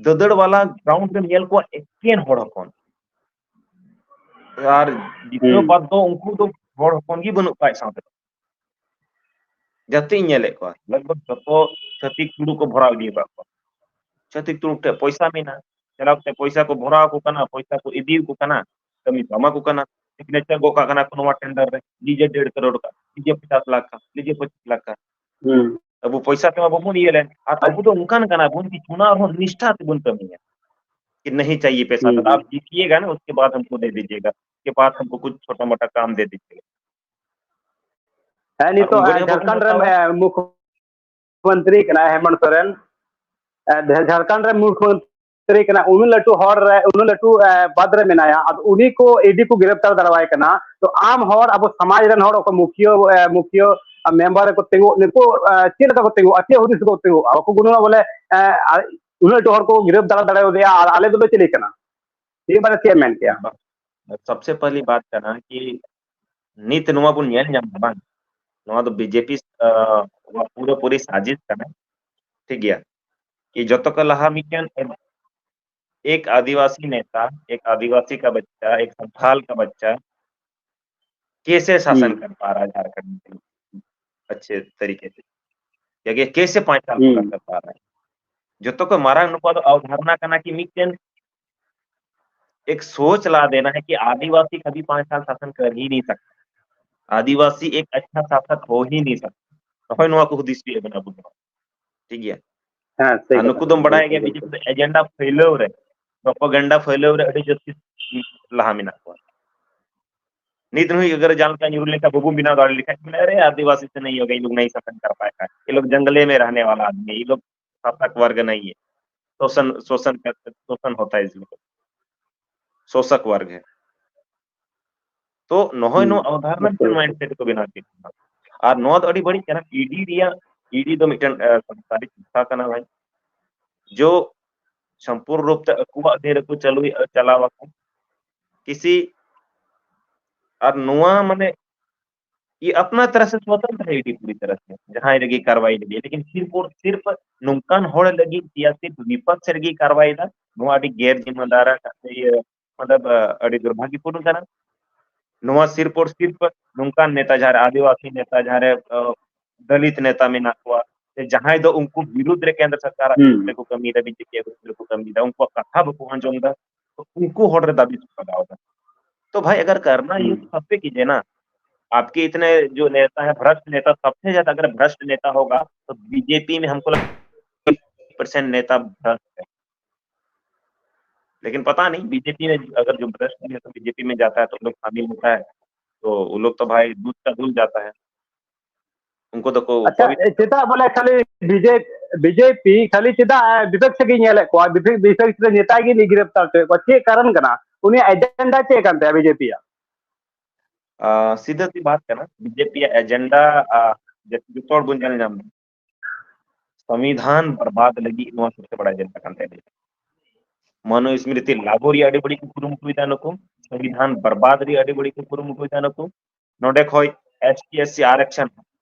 ᱫᱟᱹᱫᱟᱹᱲ ᱵᱟᱞᱟ ᱜᱨᱟᱣᱩᱱᱰ ᱨᱮᱢ ᱧᱮᱞ ᱠᱚᱣᱟ ᱮᱠᱮᱱ ᱦᱚᱲ ᱦᱚᱯᱚᱱ, ᱟᱨ ᱡᱤᱛᱟᱹᱣ ᱦᱩᱸ᱾ ᱵᱟᱫ ᱫᱚ ᱩᱱᱠᱩ ᱫᱚ ᱦᱚᱲ ᱦᱚᱯᱚᱱ ᱜᱮ ᱵᱟᱹᱱᱩᱜ ᱠᱚᱣᱟ ᱟᱡ ᱥᱟᱶᱛᱮ᱾ ᱡᱟᱹᱥᱛᱤᱧ ᱧᱮᱞᱮᱫ ᱠᱚᱣᱟ, ᱞᱟᱜᱽ ᱵᱷᱟᱜᱽ ᱡᱚᱛᱚ ᱪᱷᱟᱹᱛᱤᱠ ᱛᱩᱲᱩᱠ ᱠᱚ ᱵᱷᱚᱨᱟᱣ ᱤᱫᱤ ᱟᱠᱟᱫ ᱠᱚᱣᱟ᱾ ᱪᱷᱟᱹᱛᱤᱠ ᱛᱩᱲᱩᱠ ᱴᱷᱮᱱ ᱯᱚᱭᱥᱟ ᱢᱮᱱᱟᱜᱼᱟ, ᱪᱟᱞᱟᱣ ᱠᱟᱛᱮ ᱯᱚᱭᱥᱟ ᱠᱚ ᱵᱷᱚᱨᱟᱣ ᱟᱠᱚ ᱠᱟᱱᱟ, ᱯᱚᱭᱥᱟ ᱠᱚ ᱤᱫᱤ ᱟᱠᱚ ᱠᱟᱱᱟ, ᱠᱟᱹᱢᱤ ᱠᱚ ᱮᱢᱟ ᱠᱚ ᱠᱟᱱᱟ, ᱥᱤᱜᱽᱱᱮᱪᱟᱨ ᱜᱚᱜ ᱠᱟᱜ ᱠᱟᱱᱟ ᱠᱚ ᱱᱚᱣᱟ ᱴᱮᱱᱰᱟᱨ ᱨᱮ, ᱱᱤᱡᱮ ᱰᱮᱲ ᱠᱟᱨᱳᱲ ᱠᱟ, ᱱᱤᱡᱮ ᱯᱚᱪᱟᱥ ᱞᱟᱠᱷ ᱠᱟ, ᱱᱤᱡᱮ ᱯᱚᱸᱪᱤᱥ ᱞᱟᱠᱷ ᱠᱟ᱾ ᱦᱩᱸ᱾ ᱟᱵᱚ ᱯᱚᱭᱥᱟ ᱛᱮᱢᱟ ᱵᱟᱵᱚᱱ ᱤᱭᱟᱹ ᱞᱮᱱ, ᱟᱨ ᱟᱵᱚ ᱫᱚ ᱚᱱᱠᱟᱱ ᱠᱟᱱᱟ ᱵᱚᱱ ᱠᱤ ᱪᱩᱱᱟᱣ ᱨᱮᱦᱚᱸ ᱱᱤᱥᱴᱷᱟ ᱛᱮᱵᱚᱱ ᱠᱟᱹᱢᱤᱭᱟ ᱠᱤ ᱱᱟᱦᱤ ᱪᱟᱦᱤᱭᱮ ᱯᱮᱥᱟ ᱦᱩᱸ, ᱫᱟᱫᱟ, ᱦᱩᱸ᱾ ᱟᱯ ᱡᱤᱛᱤᱭᱮᱜᱟ ᱱᱟ, ᱩᱥᱠᱮ ᱵᱟᱫ ᱦᱟᱢᱠᱳ ᱫᱮ ᱫᱤᱡᱤᱭᱮᱜᱟ, ᱩᱥᱠᱮ ᱵᱟᱫ ᱦᱟᱢᱠᱳ ᱠᱩᱪᱷ ᱪᱷᱳᱴᱟ ᱢᱳᱴᱟ ᱠᱟᱢ ᱫᱮ ᱫᱤᱡᱤᱭᱮᱜᱟ᱾ ᱦᱮᱸ, ᱟᱨ ᱱᱤᱛᱚᱜ, ᱩᱱᱠᱩ ᱦᱮᱸ, ᱡᱟᱦᱟᱸ ᱠᱚ ᱡᱷᱟᱲᱠᱷᱚᱸᱰ ᱨᱮᱱ, ᱦᱟᱛᱟᱣᱟ, ᱮ, ᱢᱩᱠᱷᱭᱚᱢᱚᱱᱛᱨᱤ ᱠᱟᱱᱟᱭ ᱦᱮᱢᱚᱱᱛ ᱥᱚᱨᱮᱱ, ᱮ, ᱡᱷᱟᱲᱠᱷᱚᱸᱰ ᱨᱮᱱ ᱢᱩᱠᱷᱭᱚᱢᱚᱱᱛᱨᱤ ᱠᱟᱱᱟᱭ, ᱩᱱᱟᱹᱜ ᱞᱟᱹᱴᱩ ᱦᱚᱲ ᱨᱮ, ᱩᱱᱟᱹᱜ ᱞᱟᱹᱴᱩ, ᱮ, ᱯᱚᱫᱽ ᱨᱮ ᱢᱮᱱᱟᱭᱟ, ᱟᱫᱚ ᱩᱱᱤ ᱠᱚ ᱤ ᱰᱤ ᱠᱚ ᱜᱨᱮᱯᱛᱟᱨ ᱫᱟᱲᱮᱣᱟᱭ ᱠᱟᱱᱟ᱾ ᱛᱚ ᱟᱢ ᱦᱚᱲ, ᱟᱵᱚ ᱥᱚᱢᱟᱡᱽ ᱨᱮᱱ ᱦᱚᱲ, ᱚᱠᱚᱭ ᱢᱩᱠᱷᱤᱭᱟᱹ, ᱮ, ᱢᱩᱠᱷᱤᱭᱟᱹ, ᱟ, ᱢᱮᱢᱵᱟᱨ ᱨᱮᱠᱚ ᱛᱤᱸᱜᱩ, ᱱᱩᱠᱩ, ᱮ, ᱪᱮᱫ ᱞᱮᱠᱟ ᱠᱚ ᱛᱤᱸᱜᱩᱜᱼᱟ? ᱪᱮᱫ ᱦᱩᱫᱤᱥ ᱠᱚ ᱛᱤᱸᱜᱩᱜᱼᱟ? ᱵᱟᱠᱚ ᱜᱩᱱᱟᱹᱣᱟ ᱵᱚᱞᱮ, ᱮ, ᱟ, ᱩᱱᱟᱹᱜ ᱞᱟᱹᱴᱩ ᱦᱚᱲ ᱠᱚ ᱜᱨᱮᱯᱛᱟᱨ ᱫᱟᱲᱮᱭᱟᱫᱮᱭᱟ ᱟᱨ ᱟᱞᱮ ᱫᱚᱞᱮ ᱪᱤᱞᱤ ᱠᱟᱱᱟ? ᱱᱤᱭᱟᱹ ᱵᱟᱨᱮ ᱪᱮᱫ ᱮᱢ ᱢᱮᱱ ᱠᱮᱭᱟ? ᱵᱟᱝ, ᱥᱚᱵᱥᱮ ᱯᱟᱦᱞᱤ ᱵᱟᱛ ᱠᱟᱱᱟ ᱠᱤ ᱱᱤᱛ ᱱᱚᱣᱟ ᱵᱚᱱ ᱧᱮᱞ ᱧᱟᱢ ᱮᱫᱟ, ᱵᱟᱝ? ᱱᱚᱣᱟ ᱫᱚ ᱵᱤᱡᱮᱯᱤ, ᱟ, ᱯᱩᱨᱟᱹᱯᱩᱨᱤ ᱥᱟᱡᱤᱥ ᱠᱟᱱᱟ, ᱴᱷᱤᱠ ᱜᱮᱭᱟ? ᱠᱤ ᱡᱚᱛᱚ ᱠᱚ ᱞᱟᱦᱟ ᱢᱤᱫᱴᱮᱱ ᱮᱠ ᱟᱹᱫᱤᱵᱟᱹᱥᱤ ᱱᱮᱛᱟ, ᱮᱠ ᱟᱹᱫᱤᱵᱟᱹᱥᱤ ᱠᱟ ᱵᱟᱪᱪᱟ, ᱮᱠ ᱥᱟᱱᱛᱷᱟᱞ ᱠᱟ ᱵᱟᱪᱪᱟ ᱠᱮᱥᱮ ᱥᱟᱥᱚᱱ ᱦᱩᱸ᱾ ᱠᱟᱨ ᱯᱟ ᱨᱟᱦᱟ ᱦᱟᱭ ᱡᱷᱟᱨᱠᱷᱚᱸᱰ ᱢᱮ ᱟᱪᱪᱷᱮ ᱛᱟᱨᱤᱠᱮ ᱥᱮ? ᱡᱟᱜᱮ ᱠᱮᱥᱮ ᱯᱟᱸᱪ ᱥᱟᱞ ᱦᱩᱸ᱾ ᱯᱩᱨᱟ ᱠᱟᱨ ᱯᱟ ᱨᱟᱦᱟ ᱦᱟᱭ? ᱡᱚᱛᱚ ᱠᱚ ᱢᱟᱨᱟᱝ ᱱᱩᱠᱩᱣᱟᱜ ᱫᱚ ᱚᱵᱫᱷᱟᱨᱱᱟ ᱠᱟᱱᱟ ᱠᱤ ᱢᱤᱫᱴᱮᱱ ᱮᱠ ᱥᱳᱪ ᱞᱟ ᱫᱮᱱᱟ ᱦᱟᱭ ᱠᱤ ᱟᱹᱫᱤᱵᱟᱹᱥᱤ ᱠᱟᱵᱷᱤ ᱯᱟᱸᱪ ᱥᱟᱞ ᱥᱟᱥᱚᱱ ᱠᱟᱨ ᱦᱤ ᱱᱟᱦᱤ ᱥᱟᱠᱛᱟ, ᱟᱹᱫᱤᱵᱟᱹᱥᱤ ᱮᱠ ᱟᱪᱪᱷᱟ ᱥᱟᱥᱚᱠ ᱦᱳ ᱦᱤ ᱱᱟᱦᱤ ᱥᱟᱠᱛᱟ᱾ ᱦᱳᱭ, ᱱᱚᱣᱟ ᱠᱚ ᱦᱩᱫᱤᱥ ᱦᱩᱭᱩᱜ ᱠᱟᱱᱟ ᱟᱵᱚ ᱫᱚ, ᱴᱷᱤᱠ ᱜᱮᱭᱟ? ᱦᱮᱸ, ᱥᱮᱭ ᱟᱨ ᱠᱟᱛᱷᱟ, ᱱᱩᱠᱩ ᱫᱚᱢ ᱵᱟᱲᱟᱭ ᱥᱮᱭ ᱜᱮᱭᱟ, ᱠᱟᱛᱷᱟ᱾ ᱵᱤᱡᱮᱯᱤ ᱫᱚ ᱮᱡᱮᱱᱰᱟ ᱯᱷᱟᱹᱭᱞᱟᱹᱣ ᱨᱮ, ᱯᱨᱚᱯᱟᱜᱮᱱᱰᱟ ᱯᱷᱟᱹᱭᱞᱟᱹᱣ ᱨᱮ ᱟᱹᱰᱤ ᱡᱟᱹᱥᱛᱤ ᱞᱟᱦᱟ ᱢᱮᱱᱟᱜ ᱠᱚᱣᱟ᱾ ᱱᱤᱛ ᱦᱚᱸ ᱟᱜᱟᱨ ᱡᱟᱦᱟᱸ ᱞᱮᱠᱟ ᱧᱩᱨᱩ ᱞᱮᱱᱠᱷᱟᱱ ᱵᱟᱵᱚᱱ ᱵᱮᱱᱟᱣ ᱫᱟᱲᱮ ᱞᱮᱠᱷᱟᱱ, ᱢᱮᱱᱟ, "ᱟᱨᱮ, ᱟᱹᱫᱤᱵᱟᱹᱥᱤ ᱥᱮ ᱱᱟᱦᱤ ᱦᱳᱜᱟ, ᱤᱱ ᱞᱳᱜ ᱱᱟᱦᱤ ᱥᱟᱥᱚᱱ ᱠᱟᱨ ᱯᱟᱭᱮᱜᱟ, ᱤᱱ ᱞᱳᱜ ᱡᱚᱝᱜᱚᱞ ᱢᱮ ᱨᱮᱦᱱᱮ ᱣᱟᱞᱟ ᱟᱫᱢᱤ, ᱤᱱ ᱞᱳᱜ ᱥᱟᱥᱚᱠ ᱣᱟᱨᱜ ᱱᱟᱦᱤ ᱦᱮ, ᱛᱚ शोषण शोषण करते शोषण होता है इस लोगों को। शोषक वर्ग है। तो ᱱᱚᱜᱼᱚᱭ ᱱᱚᱣᱟ ᱚᱵᱷᱟᱨᱱᱟ ᱢᱤᱫᱴᱮᱱ ᱢᱟᱭᱤᱱᱰ ᱥᱮᱴ ᱠᱚ ᱵᱮᱱᱟᱣ ᱠᱮᱫ ᱛᱟᱵᱚᱱᱟ᱾ ᱟᱨ ᱱᱚᱣᱟ ᱫᱚ ᱟᱹᱰᱤ ᱵᱟᱹᱲᱤᱡ ᱠᱟᱱᱟ᱾ ᱤᱰᱤ ᱨᱮᱭᱟᱜ ᱤᱰᱤ ᱫᱚ ᱢᱤᱫᱴᱮᱱ ᱥᱚᱨᱠᱟᱨᱤ ᱥᱚᱝᱥᱛᱷᱟ ᱠᱟᱱᱟ ᱵᱷᱟᱭ, ᱡᱚ ᱥᱚᱢᱯᱩᱨᱱ ᱨᱩᱯ ᱛᱮ ᱟᱠᱚᱣᱟᱜ ᱫᱤᱱ ᱨᱮᱠᱚ ᱪᱟᱹᱞᱩᱭ ᱪᱟᱞᱟᱣ ᱟᱠᱚ᱾ ᱠᱤᱥᱤ ᱟᱨ ᱱᱚᱣᱟ ᱢᱟᱱᱮ ये अपना तरह से स्वतंत्र है ईडी पूरी तरह से, ᱡᱟᱦᱟᱸᱭ ᱨᱮᱜᱮ ᱠᱟᱨᱣᱟᱭ ᱞᱟᱹᱜᱤᱫ, ᱞᱮᱠᱤᱱ ᱥᱤᱨᱯ ᱥᱤᱨᱯ ᱱᱚᱝᱠᱟᱱ ᱦᱚᱲ ᱞᱟᱹᱜᱤᱫ ᱥᱤᱭᱟᱥᱤ ᱵᱤᱯᱚᱠᱥ ᱨᱮᱜᱮ ᱠᱟᱨᱣᱟᱭ ᱫᱟ᱾ ᱱᱚᱣᱟ ᱟᱹᱰᱤ ᱜᱮᱨ ᱡᱤᱢᱟᱹᱫᱟᱨ ᱤᱭᱟᱹ ᱢᱚᱛᱞᱚᱵ ᱟᱹᱰᱤ ᱫᱩᱨᱵᱷᱟᱜᱭᱚᱯᱩᱨᱱ ᱠᱟᱱᱟ᱾ ᱱᱚᱣᱟ ᱥᱤᱨᱯ ᱥᱤᱨᱯ ᱱᱚᱝᱠᱟᱱ ᱱᱮᱛᱟ ᱡᱟᱦᱟᱸ ᱨᱮ ᱟᱹᱫᱤᱵᱟᱹᱥᱤ ᱱᱮᱛᱟ ᱡᱟᱦᱟᱸ ᱨᱮ ᱫᱚᱞᱤᱛ ᱱᱮᱛᱟ ᱢᱮᱱᱟᱜ ᱠᱚᱣᱟ, ᱥᱮ ᱡᱟᱦᱟᱸᱭ ᱫᱚ ᱩᱱᱠᱩ ᱵᱤᱨᱩᱫᱽ ᱨᱮ ᱠᱮᱱᱫᱨᱚ ᱥᱚᱨᱠᱟᱨᱟᱜ ᱵᱤᱨᱩᱫᱽ ᱨᱮᱠᱚ ᱠᱟᱹᱢᱤᱭᱮᱫᱟ, ᱵᱤᱡᱮᱯᱤ ᱵᱤᱨᱩᱫᱽ ᱨᱮᱠᱚ ᱠᱟᱹᱢᱤᱭᱮᱫᱟ, ᱩᱱᱠᱩᱣᱟᱜ ᱠᱟᱛᱷᱟ ᱵᱟᱠᱚ ᱟᱸᱡᱚᱢ ᱮᱫᱟ, ᱛᱚ ᱩᱱᱠᱩ ᱦᱚᱲ ᱨᱮ ᱫᱟᱹᱵᱤ ᱠᱚ ᱞᱟᱜᱟᱣ ᱮᱫᱟ᱾ तो भाई अगर करना ही तो सबसे कीजिए ना। आपके इतने जो नेता है भ्रष्ट नेता, सबसे ज्यादा अगर भ्रष्ट नेता होगा तो बीजेपी में हमको लगता है परसेंट नेता भ्रष्ट है। लेकिन पता नहीं बीजेपी में अगर जो भ्रष्ट भी है तो बीजेपी में जाता है तो लोग शामिल होता है, तो वो लोग तो भाई दूध का धुल जाता है। ᱩᱱᱠᱩ ᱫᱚᱠᱚ ᱟᱪᱪᱷᱟ, ᱯᱚᱵᱤᱛᱨᱚ ᱪᱮᱫᱟᱜ ᱵᱚᱞᱮ ᱠᱷᱟᱹᱞᱤ ᱵᱤᱡᱮᱯᱤ, ᱵᱤᱡᱮᱯᱤ ᱠᱷᱟᱹᱞᱤ ᱪᱮᱫᱟᱜ ᱵᱤᱯᱚᱠᱥ ᱜᱮ ᱧᱮᱞᱮᱫ ᱠᱚᱣᱟ? ᱵᱤᱯᱚᱠᱥ, ᱵᱤᱯᱚᱠᱥ ᱨᱮ ᱱᱮᱛᱟ ᱜᱮ ᱜᱨᱮᱯᱛᱟᱨ ᱦᱚᱪᱚᱭᱮᱫ ᱠᱚᱣᱟ, ᱪᱮᱫ ᱠᱟᱨᱚᱱ ᱠᱟᱱᱟ? ᱩᱱᱤᱭᱟᱜ ᱮᱡᱮᱱᱰᱟ ᱪᱮᱫ ᱠᱟᱱ ᱛᱟᱭᱟ ᱵᱤᱡᱮᱯᱤ ᱭᱟᱜ? ᱟ, ᱥᱤᱫᱷᱟᱹ ᱥᱤᱫᱷᱤ ᱵᱟᱛ ᱠᱟᱱᱟ, ᱵᱤᱡᱮᱯᱤ ᱭᱟᱜ ᱮᱡᱮᱱᱰᱟ, ᱟ, ᱡᱚᱛᱚ ᱦᱚᱲ ᱵᱚᱱ ᱧᱮᱞ ᱧᱟᱢ ᱮᱫᱟ, ᱥᱚᱝᱵᱤᱫᱷᱟᱱ ᱵᱚᱨᱵᱟᱫ ᱞᱟᱹᱜᱤᱫ ᱱᱚᱣᱟ ᱥᱚᱵᱥᱮ ᱵᱟᱲᱟ ᱮᱡᱮᱱᱰᱟ ᱠᱟᱱ ᱛᱟᱭᱟ᱾ ᱢᱚᱱᱩᱥᱢᱨᱤᱛᱤ ᱞᱟᱜᱩ ᱨᱮᱭᱟᱜ ᱟᱹᱰᱤ ᱵᱟᱹᱲᱤᱡ ᱠᱚ ᱠᱩᱨᱩᱢᱩᱴᱩᱭᱮᱫᱟ ᱱᱩᱠᱩ, ᱥᱚᱝᱵᱤᱫᱷᱟᱱ ᱵᱚᱨᱵᱟᱫ ᱨᱮᱭᱟᱜ ᱟᱹᱰᱤ ᱵᱟᱹᱲᱤᱡ ᱠᱚ ᱠᱩᱨᱩᱢᱩᱴᱩᱭᱮᱫᱟ ᱱᱩᱠᱩ, ᱱᱚᱰᱮ ᱠᱷᱚᱡ ᱮᱥ ᱴᱤ ᱮᱥ ᱥᱤ ᱟᱨᱟᱠᱥᱚᱱ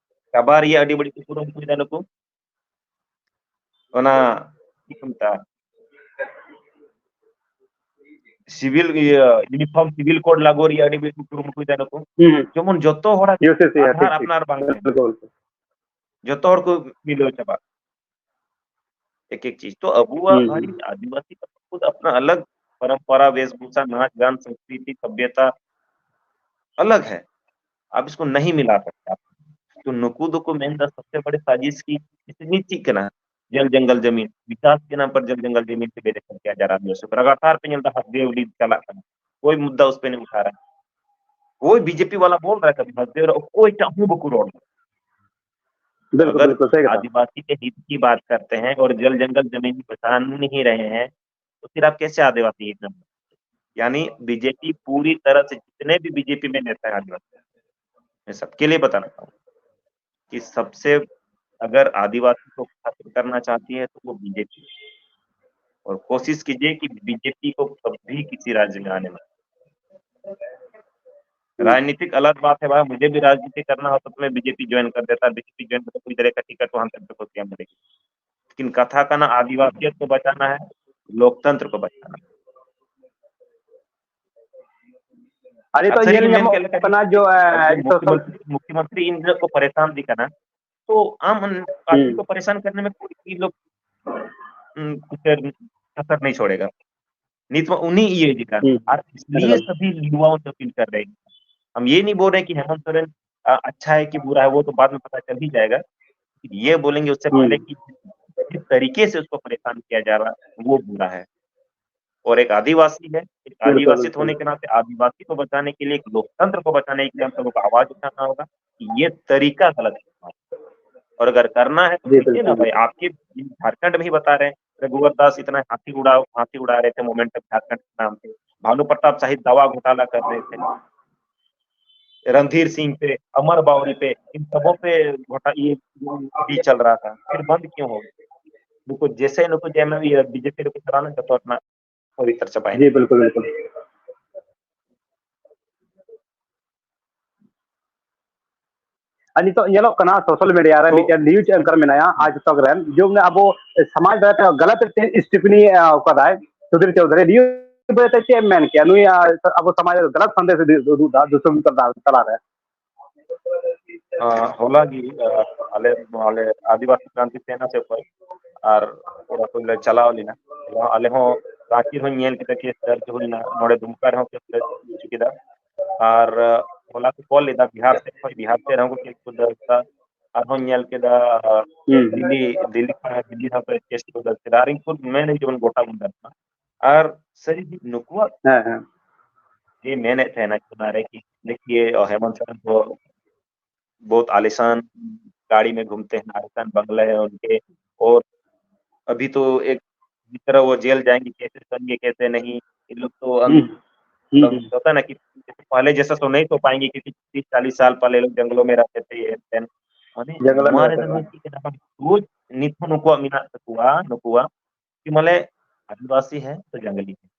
ᱪᱟᱵᱟ ᱨᱮᱭᱟᱜ ᱟᱹᱰᱤ ᱵᱟᱹᱲᱤᱡ ᱠᱚ ᱠᱩᱨᱩᱢᱩᱴᱩᱭᱮᱫᱟ ᱱᱩᱠᱩ᱾ ᱚᱱᱟ ᱪᱮᱫ ᱠᱚ ᱢᱮᱛᱟᱜᱼᱟ, ᱥᱤᱵᱤᱞ ᱤᱭᱟᱹ ᱤᱭᱩᱱᱤᱯᱷᱚᱨᱢ ᱥᱤᱵᱤᱞ ᱠᱳᱰ ᱞᱟᱜᱩ ᱨᱮᱭᱟᱜ ᱟᱹᱰᱤ ᱵᱟᱹᱲᱤᱡ ᱠᱚ ᱠᱩᱨᱩᱢᱩᱴᱩᱭᱮᱫᱟ ᱱᱩᱠᱩ᱾ ᱦᱩᱸ, ᱦᱩᱸ᱾ ᱡᱮᱢᱚᱱ ᱡᱚᱛᱚ ᱦᱚᱲᱟᱜ ᱤᱭᱩ ᱥᱤ ᱥᱤ, ᱦᱮᱸ, ᱟᱫᱷᱟᱨ ᱴᱷᱤᱠ, ᱴᱷᱤᱠ᱾ ᱟᱯᱱᱟᱨ ᱵᱟᱝ ᱛᱟᱦᱮᱱᱟ᱾ ᱵᱤᱞᱠᱩᱞ᱾ ᱡᱚᱛᱚ ᱦᱚᱲ ᱠᱚ ᱢᱤᱞᱟᱹᱣ ᱪᱟᱵᱟᱜ᱾ ᱮᱠ ᱮᱠ ᱪᱤᱡᱽ᱾ ᱛᱚ ᱟᱵᱚᱣᱟᱜ ᱦᱩᱸ, ᱵᱷᱟᱭ ᱦᱩᱸ᱾ ᱟᱹᱫᱤᱵᱟᱹᱥᱤ ᱠᱚ ᱠᱷᱩᱫ ᱟᱯᱱᱟ ᱟᱞᱟᱜᱽ ᱯᱚᱨᱚᱢᱯᱚᱨᱟ, ᱵᱮᱥᱵᱷᱩᱥᱟ, ᱱᱟᱪ, ᱜᱟᱱ, ᱥᱚᱝᱥᱠᱨᱤᱛᱤ, ᱥᱚᱵᱷᱭᱚᱛᱟ ᱟᱞᱟᱜᱽ ᱦᱮ, ᱟᱯ ᱤᱥᱠᱳ ᱱᱟᱦᱤ ᱢᱤᱞᱟ ᱥᱟᱠᱛᱟ᱾ ᱛᱚ ᱱᱩᱠᱩ ᱫᱚᱠᱚ ᱢᱮᱱᱫᱟ ᱥᱚᱵᱥᱮ ᱵᱟᱲᱤ ᱥᱟᱡᱤᱥ ᱠᱤ ᱱᱤᱛ ᱪᱮᱫ ᱠᱟᱱᱟ? ᱡᱚᱞ ᱡᱚᱝᱜᱚᱞ ᱡᱚᱢᱤᱱ, ᱵᱤᱠᱟᱥ ᱠᱮ ᱱᱟᱢ ᱯᱟᱨ ᱡᱚᱞ ᱡᱚᱝᱜᱚᱞ ᱡᱚᱢᱤᱱ ᱠᱚ ᱵᱮᱨᱮᱫ ᱠᱟᱱ ᱜᱮᱭᱟ ᱡᱟᱨᱟ ᱢᱤᱭᱚᱥ ᱯᱟᱨ ᱞᱟᱜᱟᱛᱟᱨ ᱯᱮ ᱧᱮᱞ ᱫᱟ ᱦᱟᱥᱫᱮᱣ ᱞᱤ ᱪᱟᱞᱟᱜ ᱠᱟᱱᱟ, ᱠᱳᱭ ᱢᱩᱫᱫᱟ ᱩᱥ ᱯᱮ ᱱᱟᱦᱤ ᱩᱴᱷᱟ ᱨᱟᱦᱟ, ᱠᱳᱭ ᱵᱤᱡᱮᱯᱤ ᱣᱟᱞᱟ ᱵᱚᱞ ᱨᱟᱦᱟ ᱠᱟᱵᱷᱤ ᱦᱟᱥᱫᱮᱣ ᱨᱮ ᱚᱠᱚᱭ ᱴᱟᱜ ᱦᱚᱸ ᱵᱟᱠᱚ ᱨᱚᱲ ᱫᱟ᱾ बिल्कुल, अगर बिल्कुल, सही कहा। आदिवासी के हित की बात करते हैं और जल जंगल जमीन बचा नहीं रहे हैं, तो फिर आप कैसे आदिवासी हित में? यानी बीजेपी पूरी तरह से, जितने भी बीजेपी में नेता हैं आदिवासी, मैं सबके लिए बताना चाहूंगा कि सबसे, अगर आदिवासी को खत्म करना चाहती है तो वो बीजेपी, और कोशिश कीजिए कि बीजेपी को कभी किसी राज्य में आने ना। राजनीतिक अलग बात है भाई, मुझे भी राजनीति करना होता तो मैं बीजेपी ज्वाइन कर देता, बीजेपी ज्वाइन करके कोई तरह का टिकट वहां तक तो क्या मिलेगी। लेकिन कथा का ना आदिवासियत को बचाना है, लोकतंत्र को बचाना है। अरे तो अच्छा, ये लेकिन नहीं मैंने हम क्या लिखा अपना जो अब है, जो ये social मुख्यमंत्री मुख्यमंत्री इन लोग को परेशान दिखा ना, तो आम आदमी पार्टी हम्म। को परेशान करने में कोई ये लोग हम्म, कुछ कसर नहीं छोड़ेगा। नहीं तो उन्हीं ये दिखा हम्म। और इसलिए बिल्कुल। सभी युवाओं से अपील कर रहे हैं। हम ये नहीं बोल रहे कि हेमंत सोरेन अ, अच्छा है कि बुरा है, वो तो बाद में पता चल ही जाएगा। ये बोलेंगे उससे हम्म। पहले कि जिस तरीके से उसको परेशान किया जा रहा है वो बुरा है। और एक आदिवासी है, एक बिल्कुल, आदिवासित बिल्कुल। होने के नाते आदिवासी को बचाने के लिए, एक लोकतंत्र को बचाने के लिए हम सबको आवाज उठाना होगा कि ये तरीका गलत है। और अगर करना है तो जी, ठीक है ना बिल्कुल। भाई, आपके झारखंड में ही बता रहे हैं, रघुवर दास इतना हाथी उड़ा हाथी उड़ा रहे थे मोमेंटम झारखंड के नाम पे, भानु प्रताप शाही दवा घोटाला कर रहे थे, रणधीर सिंह पे, अमर बावरी पे, इन सबों पे घोटा ये भी चल रहा था, फिर बंद क्यों हो गया? देखो, जैसे नको जैसे ये बीजेपी को चलाना जब तो अपना पवित्र चपाए। जी, बिल्कुल, बिल्कुल। ᱟᱨ ᱱᱤᱛᱚᱜ ᱧᱮᱞᱚᱜ ᱠᱟᱱᱟ social media ᱨᱮ ᱛᱚ ᱢᱤᱫᱴᱮᱱ news anchor ᱢᱮᱱᱟᱭᱟ ᱟᱡ ᱛᱚᱠ ᱨᱮᱱ, ᱡᱮ ᱩᱱᱤ ᱟᱵᱚ ᱥᱚᱢᱟᱡᱽ ᱵᱟᱨᱮᱛᱮ ᱜᱟᱞᱟᱛ ᱴᱤᱯᱯᱚᱱᱤ ᱟᱠᱟᱫᱟᱭ ᱥᱩᱫᱷᱤᱨ ᱪᱳᱣᱫᱷᱩᱨᱤ᱾ ᱱᱤᱭᱟᱹ ᱵᱟᱨᱮᱛᱮ ᱪᱮᱫ ᱮᱢ ᱢᱮᱱ ᱠᱮᱭᱟ? ᱱᱩᱭ ᱟᱵᱚ ᱥᱚᱢᱟᱡᱽ ᱨᱮ ᱜᱟᱞᱟᱛ ᱥᱟᱸᱫᱮᱥ ᱩᱫᱩᱜ ᱮᱫᱟ ᱫᱤᱥᱚᱢ ᱛᱟᱞᱟᱨᱮ᱾ ᱦᱚᱞᱟ ᱜᱮ ᱟᱞᱮ ᱟᱞᱮ ᱟᱹᱫᱤᱵᱟᱹᱥᱤ ᱠᱨᱟᱱᱛᱤ ᱥᱮᱱᱟ ᱥᱮ ᱚᱠᱚᱭ ᱟᱨ ᱚᱲᱟᱜ ᱠᱷᱚᱱ ᱞᱮ ᱪᱟᱞᱟᱣ ᱞᱮᱱᱟ᱾ ᱟᱞᱮ ᱦᱚᱸ ᱨᱟᱸᱪᱤ ᱨᱮᱦᱚᱸ ᱧᱮᱞ ᱠᱮᱫᱟ, ᱠᱮᱥ ᱫᱟᱨᱡ ᱦᱩᱭᱱᱟ, ᱱᱚᱰᱮ ᱫᱩᱢᱠᱟ ᱨᱮᱦᱚᱸ ᱠᱮᱥ ᱞᱮ ᱦᱚᱪᱚ ᱠᱮᱫᱟ᱾ ᱟᱨ ᱦᱚᱞᱟ ᱠᱚ ᱠᱚᱞ ᱞᱮᱫᱟ ᱵᱤᱦᱟᱨ ᱥᱮᱫ ᱠᱷᱚᱱ, ᱵᱤᱦᱟᱨ ᱥᱮᱫ ᱨᱮᱦᱚᱸ ᱠᱚ ᱠᱮᱥ ᱠᱚ ᱫᱟᱨᱡ ᱠᱮᱫᱟ᱾ ᱟᱨᱦᱚᱸ ᱧᱮᱞ ᱠᱮᱫᱟ ᱫᱤᱞᱞᱤ, ᱫᱤᱞᱞᱤ ᱠᱷᱚᱱ, ᱫᱤᱞᱞᱤ ᱦᱚᱸ ᱠᱮᱥ ᱠᱚ ᱫᱟᱨᱡ ᱠᱮᱫᱟ᱾ ᱟᱨ ᱤᱧ ᱠᱷᱩᱫ ᱢᱮᱱ ᱡᱮᱢᱚᱱ ᱜᱚᱴᱟ ᱵᱚᱱ ᱫᱟᱨᱡ ᱢᱟ᱾ ᱟᱨ ᱥᱟᱹᱨᱤ ᱜᱮ ᱱᱩᱠᱩᱣᱟᱜ ᱦᱮᱸ, ᱦᱮᱸ᱾ ᱡᱮ ᱢᱮᱱᱮᱫ ᱛᱟᱦᱮᱱᱟ ᱚᱱᱟᱨᱮ ᱠᱤ ᱫᱮᱠᱷᱤᱭᱮ ᱦᱮᱢᱚᱱᱛ ᱥᱚᱨᱮᱱ ᱠᱚ ᱵᱚᱦᱩᱛ ᱟᱞᱤᱥᱟᱱ गाड़ी में घूमते हैं, आलीशान बंगले हैं उनके, और अभी तो एक की तरह वो जेल जाएंगे, कैसे बनेंगे, कैसे नहीं। ये लोग तो हम, हम्म, मतलब, हम्म, होता है ना कि पहले जैसा तो नहीं सो पाएंगे, क्योंकि तीस चालीस साल पहले लोग जंगलों में रहते थे, ये pen। माने, जंगल में ᱱᱚᱣᱟ रहते ᱨᱮᱫᱚ थे। ᱢᱤᱫᱴᱤᱡ ᱠᱟᱱᱟ, ᱵᱟᱝ, ᱥᱚᱪ ᱱᱤᱛ ᱦᱚᱸ ᱱᱩᱠᱩᱣᱟᱜ ᱢᱮᱱᱟᱜ ᱛᱟᱠᱚᱣᱟ, ᱱᱩᱠᱩᱣᱟᱜ ᱠᱤ ᱢᱟᱱᱮ ᱟᱹᱫᱤᱵᱟᱹᱥᱤ ᱦᱮᱸ ᱛᱚ ᱡᱟᱝᱜᱟᱞᱤ ᱦᱮᱸ।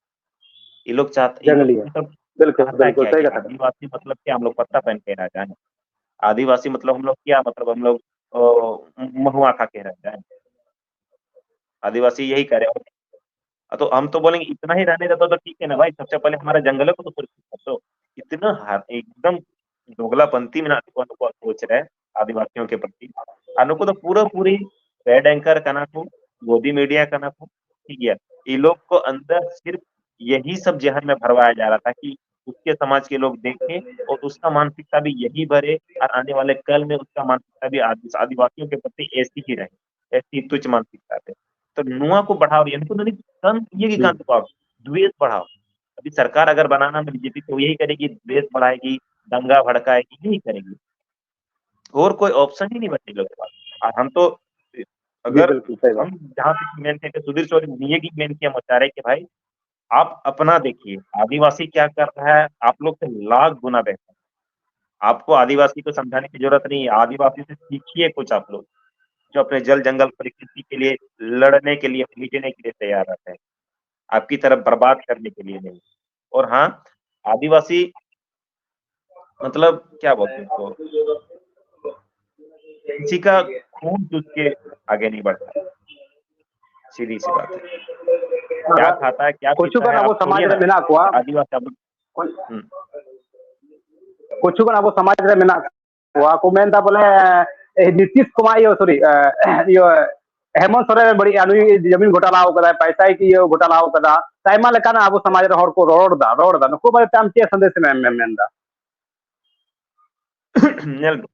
ये लोग चाहते, ये लोग जंगली है। मतलब बिल्कुल, चाहता बिल्कुल, क्या सही है? कहा। आदिवासी मतलब क्या? हम लोग पत्ता पहन के रह जाएं? आदिवासी मतलब हम लोग क्या? मतलब हम लोग, अ, महुआ खा के रह जाएं? आदिवासी यही कह रहे हैं। और तो हम तो बोलेंगे, "इतना ही रहने देता तो ठीक है ना भाई, सबसे पहले हमारे जंगलों को तो सुरक्षित कर दो।" इतना हर, एकदम दोगलापंथी ᱢᱮᱱᱟᱜ ᱛᱟᱠᱚᱣᱟ ᱱᱩᱠᱩᱣᱟᱜ ᱥᱚᱪ ᱨᱮ ᱟᱹᱫᱤᱵᱟᱹᱥᱤᱭᱚ ᱠᱮ ᱯᱨᱚᱛᱤ᱾ ᱟᱨ ᱱᱩᱠᱩ ᱫᱚ ᱯᱩᱨᱟᱹᱯᱩᱨᱤ bad anchor ᱠᱟᱱᱟ ᱠᱚ, ᱜᱚᱫᱤ media ᱠᱟᱱᱟ ᱠᱚ, ᱴᱷᱤᱠ ᱜᱮᱭᱟ। ये लोग को अंदर सिर्फ यही सब जहन में भरवाया जा रहा था कि उसके समाज के लोग देखें और उसका मानसिकता भी यही भरे और आने वाले कल में उसका मानसिकता भी आदि-, आदिवासियों के प्रति ऐसी ही रहे, ऐसी तुच्छ मानसिकता पे। तो ᱱᱚᱣᱟ ᱠᱚ ᱵᱟᱲᱦᱟᱣ ᱨᱮᱭᱟᱜ ᱱᱩᱠᱩ ᱫᱚ ᱱᱤᱛ ᱠᱟᱱ ᱤᱭᱟᱹ ᱜᱮ ᱠᱟᱱ ᱛᱟᱠᱚᱣᱟ, ᱫᱩᱭᱮᱥ ᱵᱟᱲᱦᱟᱣ। अभी सरकार अगर बनाना में बीजेपी तो यही करेगी, द्वेष बढ़ाएगी, दंगा भड़काएगी, यही करेगी। और कोई ऑप्शन ही नहीं बचे लोग के पास। और हम तो जी, अगर बिल्कुल सही बात। हम जहाँ तक मेन थे सुधीर चौधरी ये की मेन किया मचा रहे कि भाई आप अपना देखिए, आदिवासी क्या कर रहा है, आप लोग से लाख गुना बेहतर। आपको आदिवासी को समझाने की जरूरत नहीं है, आदिवासी से सीखिए कुछ आप लोग, जो अपने जल जंगल प्रकृति के लिए लड़ने के लिए, मिटने के लिए तैयार रहते हैं, आपकी तरफ बर्बाद करने के लिए नहीं। और हाँ, आदिवासी मतलब क्या बोलते हैं उसको, किसी का खून चूस के आगे नहीं बढ़ता, सीधी सी बात है। क्या खाता है, क्या ᱠᱤᱪᱷᱩ पीता ᱜᱟᱱ है, ᱟᱵᱚ आप ᱥᱚᱢᱟᱡᱽ छोड़िए ᱨᱮ ना। ᱢᱮᱱᱟᱜ ᱠᱚᱣᱟ, आदिवासी अब, ᱠᱚ- ᱦᱩᱸ᱾ ᱠᱤᱪᱷᱩ ᱜᱟᱱ ᱟᱵᱚ ᱥᱚᱢᱟᱡᱽ ᱨᱮ ᱢᱮᱱᱟᱜ ᱠᱚᱣᱟ ᱠᱚ ᱢᱮᱱᱫᱟ ᱵᱚᱞᱮ, ᱮ, ᱱᱤᱛᱤᱥ ᱠᱩᱢᱟᱨ, ᱤᱭᱟᱹ, sorry, ᱮ, ᱤᱭᱟᱹ, ᱦᱮᱢᱚᱱᱛ ᱥᱚᱨᱮᱱ ᱵᱟᱹᱲᱤᱡᱼᱟ, ᱱᱩᱭ ᱡᱟᱢᱤᱱ ᱜᱷᱚᱴᱟᱞᱟ ᱟᱠᱟᱫᱟᱭ, ᱯᱟᱭᱥᱟᱭ ᱤᱭᱟᱹ ᱜᱷᱚᱴᱟᱞᱟ ᱟᱠᱟᱫᱟ, ᱟᱭᱢᱟ ᱞᱮᱠᱟᱱᱟᱜ ᱟᱵᱚ ᱥᱚᱢᱟᱡᱽ ᱨᱮ ᱦᱚᱲ ᱠᱚ ᱨᱚᱲ ᱮᱫᱟ, ᱨᱚᱲ ᱮᱫᱟ᱾ ᱱᱩᱠᱩ ᱵᱟᱨᱮᱛᱮ ᱟᱢ ᱪᱮᱫ ᱥᱟᱸᱫᱮᱥ ᱮᱢ ᱮᱢ ᱢᱮᱱᱫᱟ? ᱧᱮᱞ ᱵᱤᱱ,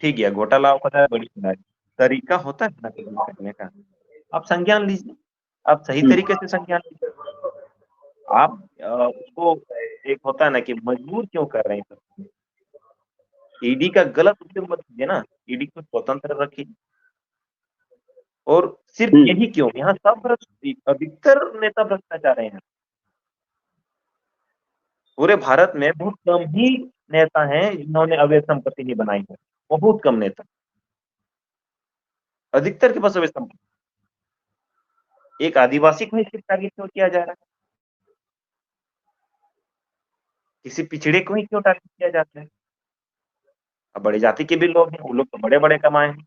ᱴᱷᱤᱠ ᱜᱮᱭᱟ, ᱜᱷᱚᱴᱟᱞᱟ ᱟᱠᱟᱫᱟᱭ, ᱵᱟᱹᱲᱤᱡ ᱠᱟᱱᱟᱭ, ᱛᱟᱨᱤᱠᱟ ᱦᱳᱛᱟ ᱦᱮ ᱱᱟ ᱠᱟᱨᱱᱮ ᱠᱟ, ᱟᱯ ᱥᱚᱝᱜᱽᱭᱟᱱ ᱞᱤᱡᱤᱭᱮ, ᱟᱯ ᱥᱟᱦᱤ ᱦᱩᱸ᱾ ᱛᱟᱨᱤᱠᱟ ᱥᱮ ᱥᱚᱝᱜᱽᱭᱟᱱ ᱞᱤᱡᱤᱭᱮ, ᱟᱯ, ᱟ, ᱩᱥᱠᱳ ᱮᱠ ᱦᱳᱛᱟ ᱦᱮ ᱱᱟ ᱠᱤ ᱢᱚᱡᱵᱩᱨ ᱠᱭᱚᱸ ᱠᱟᱨ ᱨᱮ ᱦᱮᱸ? ईडी का गलत उपयोग मत कीजिए ना, ईडी को स्वतंत्र रखिए। और सिर्फ हम्म। यही क्यों, यहाँ सब भ्रष्ट, अधिकतर नेता भ्रष्टाचार हैं यहाँ। पूरे भारत में बहुत कम ही नेता हैं जिन्होंने अवैध संपत्ति नहीं बनाई है, बहुत कम नेता, अधिकतर के पास अवैध संपत्ति। एक आदिवासी को ही सिर्फ टारगेट क्यों किया जा रहा है, किसी पिछड़े को ही क्यों टारगेट किया जाता है? अब बड़े जाति के भी लोग हैं, वो लोग तो बड़े बड़े कमाए हैं।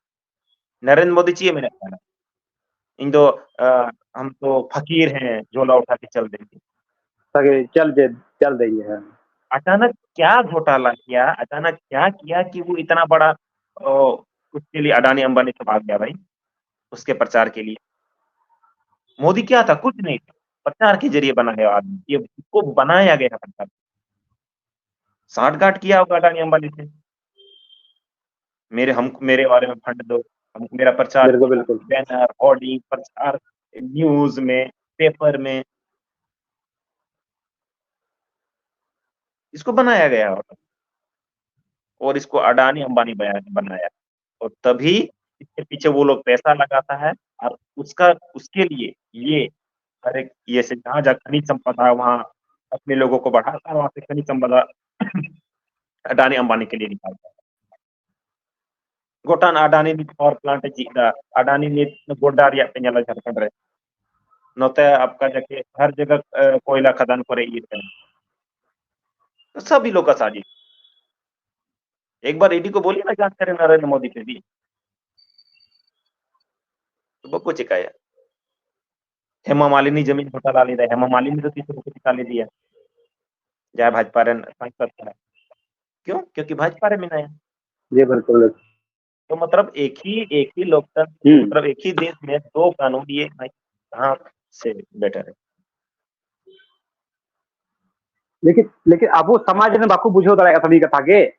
नरेंद्र मोदी चाहिए मेरे ख्याल में। इन दो, अ, हम तो फकीर हैं, झोला उठा के चल देंगे। ताकि चल दे चल देंगे, हाँ। अचानक क्या घोटाला किया, अचानक क्या किया कि वो इतना बड़ा, ओ, उसके लिए अडानी अंबानी सब आ गया भाई, उसके प्रचार के लिए? मोदी क्या था? कुछ नहीं था, प्रचार के जरिए बनाया आदमी, ये इसको बनाया गया प्रचार। सांठगांठ किया होगा अडानी अंबानी से, मेरे हम मेरे बारे में फंड दो, हम मेरा प्रचार, बिल्कुल, बिल्कुल। बैनर, होर्डिंग, प्रचार, न्यूज में, पेपर में, इसको बनाया गया होगा। और इसको अडानी अंबानी बया- बनाया, और तभी इसके पीछे वो लोग पैसा लगाता है, और उसका उसके लिए ये हर एक, ये से जहाँ जहाँ खनिज संपदा है वहाँ अपने लोगों को बढ़ाता है, वहां से खनिज संपदा अडानी अंबानी के लिए निकालता है। गोटान अडानी ᱱᱤᱛ ᱯᱟᱣᱟᱨ ᱯᱞᱟᱱᱴ ᱮ ᱡᱷᱤᱡ ᱮᱫᱟ, ᱟᱰᱟᱱᱤ ᱱᱤᱛ ᱜᱚᱰᱰᱟ ᱨᱮᱭᱟᱜ ᱯᱮ ᱧᱮᱞᱟ ᱡᱷᱟᱲᱠᱷᱚᱸᱰ ᱨᱮ, ᱱᱚᱛᱮ ᱟᱯᱠᱟ ᱡᱟᱠᱮ ᱦᱟᱨ ᱡᱟᱭᱜᱟ, ᱮ, ᱠᱚᱭᱞᱟ ᱠᱷᱟᱫᱟᱱ ᱠᱚᱨᱮ ᱤᱭᱟᱹ ᱠᱟᱱᱟ᱾ तो सभी लोग का साजिश। एक बार ईडी को बोलिए ना, जांच करें नरेंद्र मोदी पे भी, तो ᱵᱟᱠᱚ ᱪᱮᱠᱟᱭᱟ᱾ ᱦᱮᱢᱟ ᱢᱟᱞᱤᱱᱤ ᱡᱟᱢᱤᱱ ᱜᱷᱚᱴᱟᱞᱟ ᱞᱮᱫᱟ, ᱦᱮᱢᱟ ᱢᱟᱞᱤᱱᱤ ᱫᱚ ᱛᱤᱥ ᱦᱚᱸ ᱵᱟᱠᱚ ᱪᱮᱠᱟ ᱞᱮᱫᱮᱭᱟ, ᱡᱟᱦᱟᱸᱭ ᱵᱷᱟᱡᱽᱯᱟ ᱨᱮᱱ ᱥᱟᱝᱥᱚᱫ ᱠᱟᱱᱟᱭ᱾ क्यों? क्योंकि भाजपा रे में आया। जी, बिल्कुल। तो मतलब एक ही, एक ही लोकतंत्र, हम्म। मतलब एक ही देश में दो कानून, ये भाई कहाँ से बेटर है? लेकिन लेकिन ᱟᱵᱚ ᱥᱚᱢᱟᱡᱽ ᱨᱮᱱ ᱵᱟᱠᱚ ᱵᱩᱡᱷᱟᱹᱣ ᱫᱟᱲᱮᱭᱟᱜ ᱠᱟᱱᱟ ᱱᱤᱭᱟᱹ ᱠᱟᱛᱷᱟ ᱜᱮ᱾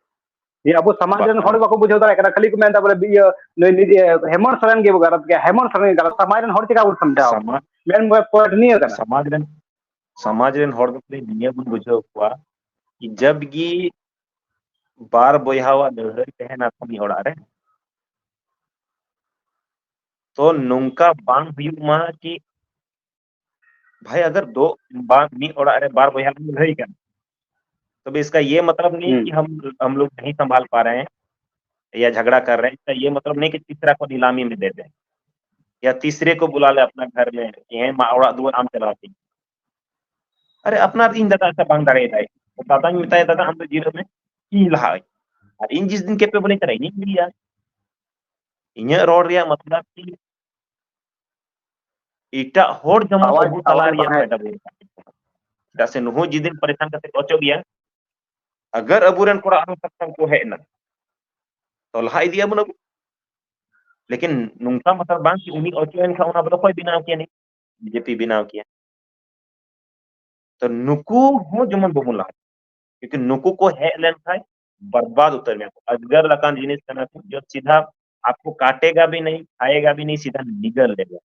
ᱡᱮ ᱟᱵᱚ ᱥᱚᱢᱟᱡᱽ ᱨᱮᱱ ᱦᱚᱲ ᱵᱟᱠᱚ ᱵᱩᱡᱷᱟᱹᱣ ᱫᱟᱲᱮᱭᱟᱜ ᱠᱟᱱᱟ, ᱠᱷᱟᱹᱞᱤ ᱠᱚ ᱢᱮᱱᱫᱟ ᱵᱚᱞᱮ ᱤᱭᱟᱹ ᱱᱩᱭ, ᱱᱩᱭ, ᱤᱭᱟᱹ ᱦᱮᱢᱚᱱᱛ ᱥᱚᱨᱮᱱ ᱜᱮ ᱜᱟᱞᱟᱛ ᱜᱮᱭᱟ, ᱦᱮᱢᱚᱱᱛ ᱥᱚᱨᱮᱱ ᱜᱮ ᱜᱟᱞᱟᱛ᱾ ᱥᱚᱢᱟᱡᱽ ᱨᱮᱱ ᱦᱚᱲ ᱪᱮᱠᱟ ᱵᱚᱱ ᱥᱚᱢᱡᱷᱟᱣ? ᱥᱚᱢᱟᱡᱽ ᱢᱮᱱ ᱯᱚᱭᱮᱱᱴ ᱱᱤᱭᱟᱹ ᱠᱟᱱᱟ᱾ ᱥᱚᱢᱟᱡᱽ ᱨᱮᱱ, ᱥᱚᱢᱟᱡᱽ ᱨᱮᱱ ᱦᱚᱲ ᱫᱚ ᱱᱤᱭᱟᱹ ᱵᱚᱱ ᱵᱩᱡᱷᱟᱹᱣ ᱠᱚᱣᱟ ᱠᱤ ᱡᱟᱵ ᱜᱤ ᱵᱟᱨ ᱵᱚᱭᱦᱟᱣᱟᱜ ᱞᱟᱹᱲᱦᱟᱹᱭ ᱛᱟᱦᱮᱱᱟ ᱛᱚ ᱢᱤᱫ ᱚᱲᱟᱜ ᱨᱮ, ᱛᱚ ᱱᱚᱝᱠᱟ ᱵᱟᱝ ᱦᱩᱭᱩᱜ ᱢᱟ ᱠᱤ ᱵᱷᱟᱭ, ᱟᱜᱟᱨ ᱫᱚ ᱵᱟᱨ, ᱢᱤᱫ ᱚᱲᱟᱜ ᱨᱮ ᱵᱟᱨ ᱵᱚᱭᱦᱟ ᱞᱟᱹᱲᱦᱟᱹᱭ ᱠᱟᱱᱟ, ᱛᱚᱵᱮ ᱤᱥᱠᱟ ᱭᱮ ᱢᱟᱛᱞᱟᱵ ᱱᱟᱦᱤ ᱦᱩᱸ᱾ ᱠᱤ ᱦᱟᱢ ᱦᱟᱢ ᱞᱳᱜ ᱱᱟᱦᱤ ᱥᱟᱢᱵᱷᱟᱞ ᱯᱟ ᱨᱟᱦᱮ ᱦᱮᱸ ᱭᱟ ᱡᱷᱟᱜᱽᱲᱟ ᱠᱟᱨ ᱨᱟᱦᱮ ᱦᱮᱸ, ᱤᱥᱠᱟ ᱭᱮ ᱢᱟᱛᱞᱟᱵ ᱱᱟᱦᱤ ᱠᱤ ᱛᱤᱥᱨᱟ ᱠᱚ ᱱᱤᱞᱟᱢᱤ ᱢᱮ ᱫᱮ ᱫᱮ ᱭᱟ ᱛᱤᱥᱨᱮ ᱠᱚ ᱵᱩᱞᱟ ᱞᱮ ᱟᱯᱱᱟ ᱜᱷᱟᱨ ᱢᱮ ᱠᱤ ᱦᱮᱸ ᱢᱟ ᱚᱲᱟᱜ ᱫᱩᱣᱟᱹᱨ ᱟᱢ ᱪᱟᱞᱟᱣ ᱠᱤ᱾ ᱟᱨᱮ ᱟᱯᱱᱟᱨ ᱤᱧ ᱫᱟᱫᱟ ᱥᱮ ᱵᱟᱝ ᱫᱟᱲᱮᱭᱟᱫᱟᱭ, ᱫᱟᱫᱟᱧ ᱢᱮᱛᱟᱭᱟ, "ᱫᱟᱫᱟ ᱟᱢ ᱫᱚ ᱡᱤᱨᱟᱹᱜ ᱢᱮ, ᱤᱧ ᱞᱟᱦᱟᱜ ᱟᱹᱧ, ᱟᱨ ᱤᱧ ᱡᱤᱥ ᱫᱤᱱ ᱠᱮᱯᱮᱵᱚᱞ ᱤᱧ ᱠᱟᱱᱟ ᱤᱧᱤᱧ ᱞᱟᱹᱭᱟ᱾" ᱤᱧᱟᱹᱜ ᱨᱚᱲ ᱨᱮᱭᱟᱜ ᱢᱚᱛᱞᱚᱵ ᱠᱤ ᱮᱴᱟᱜ ᱦᱚᱲ ᱡᱮᱢᱚᱱ ᱟᱣᱟᱡ, ᱟᱵᱚ ᱛᱟᱞᱟ ᱟᱣᱟᱡ ᱨᱮᱭᱟᱜ ᱵᱟᱲᱦᱟᱭ᱾ ᱯᱷᱟᱭᱫᱟ ᱵᱚᱱ ᱩᱴᱷᱟᱹᱣᱟ᱾ ᱪᱮᱫᱟᱜ ᱥᱮ ᱱᱩᱦᱩ ᱡᱤᱫᱤᱱ ᱯᱟᱨᱤᱥᱟᱱ ᱠᱟᱛᱮ ᱠᱚ ᱚᱪᱚᱜ ᱜᱮᱭᱟ, ᱟᱜᱟᱨ ᱟᱵᱚᱨᱮᱱ ᱠᱚᱲᱟ ᱟᱨᱦᱚᱸ ᱥᱟᱠᱥᱟᱝ ᱠᱚ ᱦᱮᱡ ᱮᱱᱟ, ᱛᱚ ᱞᱟᱦᱟ ᱤᱫᱤᱭᱟᱵᱚᱱ ᱟᱵᱚ᱾ ᱞᱮᱠᱤᱱ ᱱᱚᱝᱠᱟ ᱢᱚᱛᱞᱚᱵ ᱵᱟᱝ ᱠᱤ ᱩᱱᱤ ᱚᱪᱚᱜ ᱮᱱ ᱠᱷᱟᱱ ᱚᱱᱟ ᱵᱚᱫᱚᱞ ᱚᱠᱚᱭ ᱵᱮᱱᱟᱣ ᱠᱮᱭᱟ? ᱱᱤᱛ ᱵᱤᱡᱮᱯᱤ ᱵᱮᱱᱟᱣ ᱠᱮᱭᱟ᱾ ᱛᱚ ᱱᱩᱠᱩ ᱦᱚᱸ ᱡᱮᱢᱚᱱ ᱵᱟᱵᱚᱱ ᱞᱟᱦᱟ, ᱠᱤᱭᱩᱠᱤ ᱱᱩᱠᱩ ᱠᱚ ᱦᱮᱡ ᱞᱮᱱᱠᱷᱟᱱ ᱵᱟᱨᱵᱟᱫ ᱩᱛᱟᱹᱨ ᱢᱮᱭᱟ ᱠᱚ᱾ ᱟᱡᱽᱜᱟᱨ ᱞᱮᱠᱟᱱ ᱡᱤᱱᱤᱥ ᱠᱟᱱᱟ ᱠᱚ, ᱡᱚ ᱥᱤᱫᱷᱟ ᱟᱯᱠᱳ ᱠᱟᱴᱮᱜᱟ ᱵᱷᱤ ᱱᱟᱦᱤᱸ, ᱠᱷᱟᱭᱮᱜᱟ ᱵᱷᱤ ᱱᱟᱦᱤᱸ, ᱥᱤᱫᱷᱟ ᱱᱤᱜᱟᱞ ᱞᱮᱜᱟ᱾